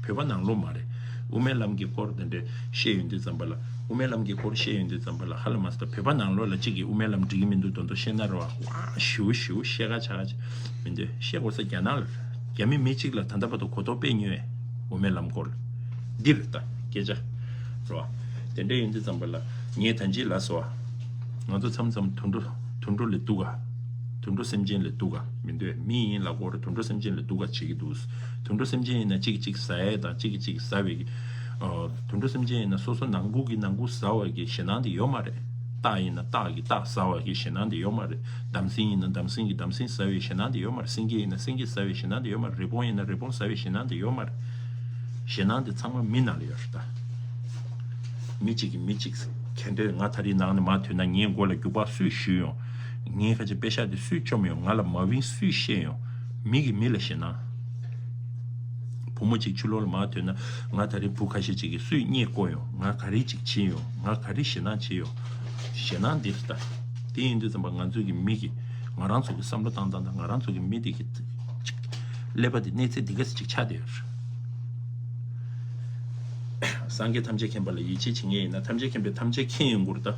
བོད་པ་ནང་ལོགས་མ་རེད། དབུ་མའི་ལམ་གྱི་སྐོར་དེ་འདྲ་བཤད་ཡོང་དུས་ཙམ་པ་ལ། དབུ་མའི་ལམ་གྱི་སྐོར་བཤད་ཡོང་དུས་ཙམ་པ་ལ་ཧ་ལས་མ་སོང་། བོད་པ་ནང་ལོགས་ལ་གཅིག་གིས་དབུ་མའི་ལམ་འགྲིག་གི་མི་འདུག་མདོག་མདོག་བཤད་ན་རེད་བ། ཝ་ཞུ་ཞུ་བཤད་ག་ཆ་ག་ཆ་མི་འདུག་བཤད་དགོས་ས་རྒྱ་ནག་ལ་རེད། རྒྱ་མི་མི་གཅིག་ལ་ད་ལྟ་བར་དུ་གོ་རྟོགས་སྤེལ་མྱོང་བས། དབུ་མའི་ལམ་སྐོར་ལ་འདི་རེད་ད་སྐད་ཆ་རེད་བ། དེ་འདྲ་ཡིན་དུས་ཙམ་པ་ལ་ངས་ད་ཅི་ལབ་སོང་བ། ང་ཚོ་མཚམས་མཚམས་དུད་འགྲོ་དུད་འགྲོ་ལས་སྡུག་ག་དུད་འགྲོ་སེམས་ཅན་ལས་སྡུག་ག་མི་འདོད། མི་ཡིན་ལབ་དགོས་རེད། དུད་འགྲོ་སེམས་ཅན་ལས་སྡུག་ག་བྱེད་ཀྱི་འདུག་དུད་འགྲོ་སེམས་ཅན་ཡིན་ན་གཅིག་གིས་གཅིག་ཟ་ཡས་དང་གཅིག་གིས་གཅིག་ཟ་བའི་གི། ཨ། དུད་འགྲོ་སེམས་ཅན་ཡིན་ན་སོ་སོ་ནང་ཁུག་གི་ནང་ཁུག་ཟ་བའི་གི་ཞེད་སྣང་དེ་ཡོད་མ་རེད། སྟག་ཡིན་ན་སྟག་གིས་སྟག་ཟ་བའི་གི་ཞེད་སྣང་དེ་ཡོད་མ་རེད། འདམ་སེང་ཡིན་ན་འདམ་སེང་གིས་འདམ་སེང་ཟ་བའི་ཞེད་སྣང་དེ་ཡོད་མ་རེད། སེང་གེ་ཡིན་ན་སེང་གེ་ཟ་བའི་ཞེད་སྣང་དེ་ཡོད་མ་རེད། རི་བོང་ཡིན་ན་རི་བོང་ཟ་བའི་ཞེད་སྣང་དེ་ཡོད་མ་རེད། ཞེད་སྣང་དེ་ཚང་མ་མི་ནང་ལ་ཡོད་རེད་ད། མི་གཅིག་གིས་མི་གཅིག་ག་འདྲས། ང་ད་རིང་ནང་ནས་མར་ཐོན་ན་ངའི་མགོ་ལ་རྒྱུག་པ་སུས་གཞུས་ཡོང་། ངའི་ཁ་ཆེ་པེ་ཤག་དེ་སུས་བཅོམ་ཡོང་། ང་ལ་མ་བིན་སུས་བཤད་ཡོང་། མི་གིས་མི་ལ་ཞེད་སྣང་། བུ་མོ་གཅིག་ཕྱི་ལོགས་ལ་མར་ཐོན་ན། ང་ད་རིང་བུ་ཁ་ཤས་ཅིག་གིས་སུས་བརྙས་བཀོད་ཡོང་། ང་ག་རེ་ཅིག་བྱས་ཡོང་། ང་ག་རེ་ཞེད་སྣང་བྱས་ཡོང་། ཞེད་སྣང་འདི་རེད་ད། དེ་ཡིན་དུས་ཙམ་པ་ང་ཚོ་གི་མི་གིས་ང་རང་ཚོ་གི་བསམ་བློ་བཏང་སྟངས་དང་ང་རང་ཚོ་གི་མི་དེ་གི་ཀླད་པ་དེ་གནས་ཚད་འདི་ག་ཙམ་ཅིག་ཆགས་བསྡད་ཡོད་རེད། སངས་རྒྱས་ཐམས་ཅད་མཁྱེན་པ་ལ་ཡིད་ཆེས་བྱེད་མཁན་ཡིན་ན་ཐམས་ཅད་མཁྱེན་པས་ཐམས་ཅད་མཁྱེན་ཡོང་གི་རེད་ད།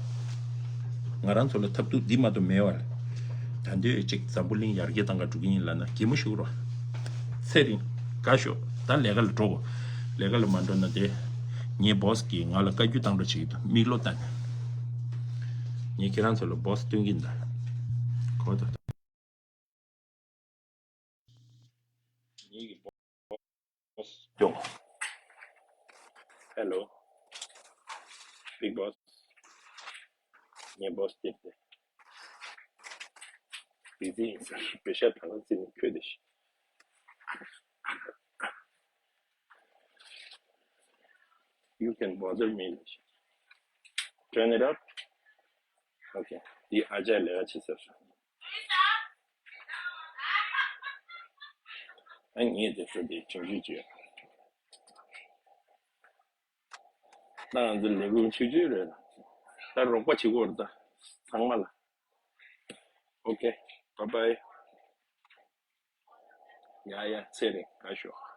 ང་རང་ཚོ་ལ་ཐབས་སྡུག་འདི་མ་གཏོགས་མེད་པ་ལས། ད་འདོད་ཅིག་འཛམ་བུ་གླིང་ཡར་རྒྱས་གཏང་ག་འགྲོ་གི་ཡིན་ལབ་ན་གད་མོ་ཤོར་བ། ཚེ་རིང་། དགའ་ཤོག་ད་ལས་ཀ་ལ་འགྲོ་དགོས། ལས་ཀ་ལ་མ་འགྲོ་ན་དེ། ངའི་བོ་སི་གིས་ང་ལ་བཀའ་བཀྱོན་བཏང་འགྲོ་བྱེད་ཀྱི་འདུག་མིག་ལོག་ལྟ་ནས། ངས་ཁྱེད་རང་ཚོ་ལ་བོ་སི་སྟོན་གྱི་ཡིན་ད། གོ་ད། ངེད་ཀྱི་བོ་སི་སྐྱོང་། Hello. Big boss. ངའི་བོ་སི་སྐྱེས་ཏེ། བི་ཛི་ཡིན་ཟེར། པེ་ཤ་ད་ལ་རྩིས་ནི་ཁོས་དེ་ཤི། You can bother me. Turn it up. ཨོ་ཁེ། དེ་ཨ་ཅག་ལས་ཀ་བྱེད་ཟེར་སོང་། ཨ་ངས་དེ་ཚོ་དེ་ཆུང་ཆུང་བྱོས། ད་ང་ཚོ་ལས་ཁུངས་ཆུང་ཆུང་རེད། ད་རོགས་པ་བྱེད་དགོས་རེད་ད། ཚང་མ་ལ། ཨོ་ཁེ། བཱའི་བཱའི། ཡ་ཡ། ཚེ་རིང་། ཁ་ཤོག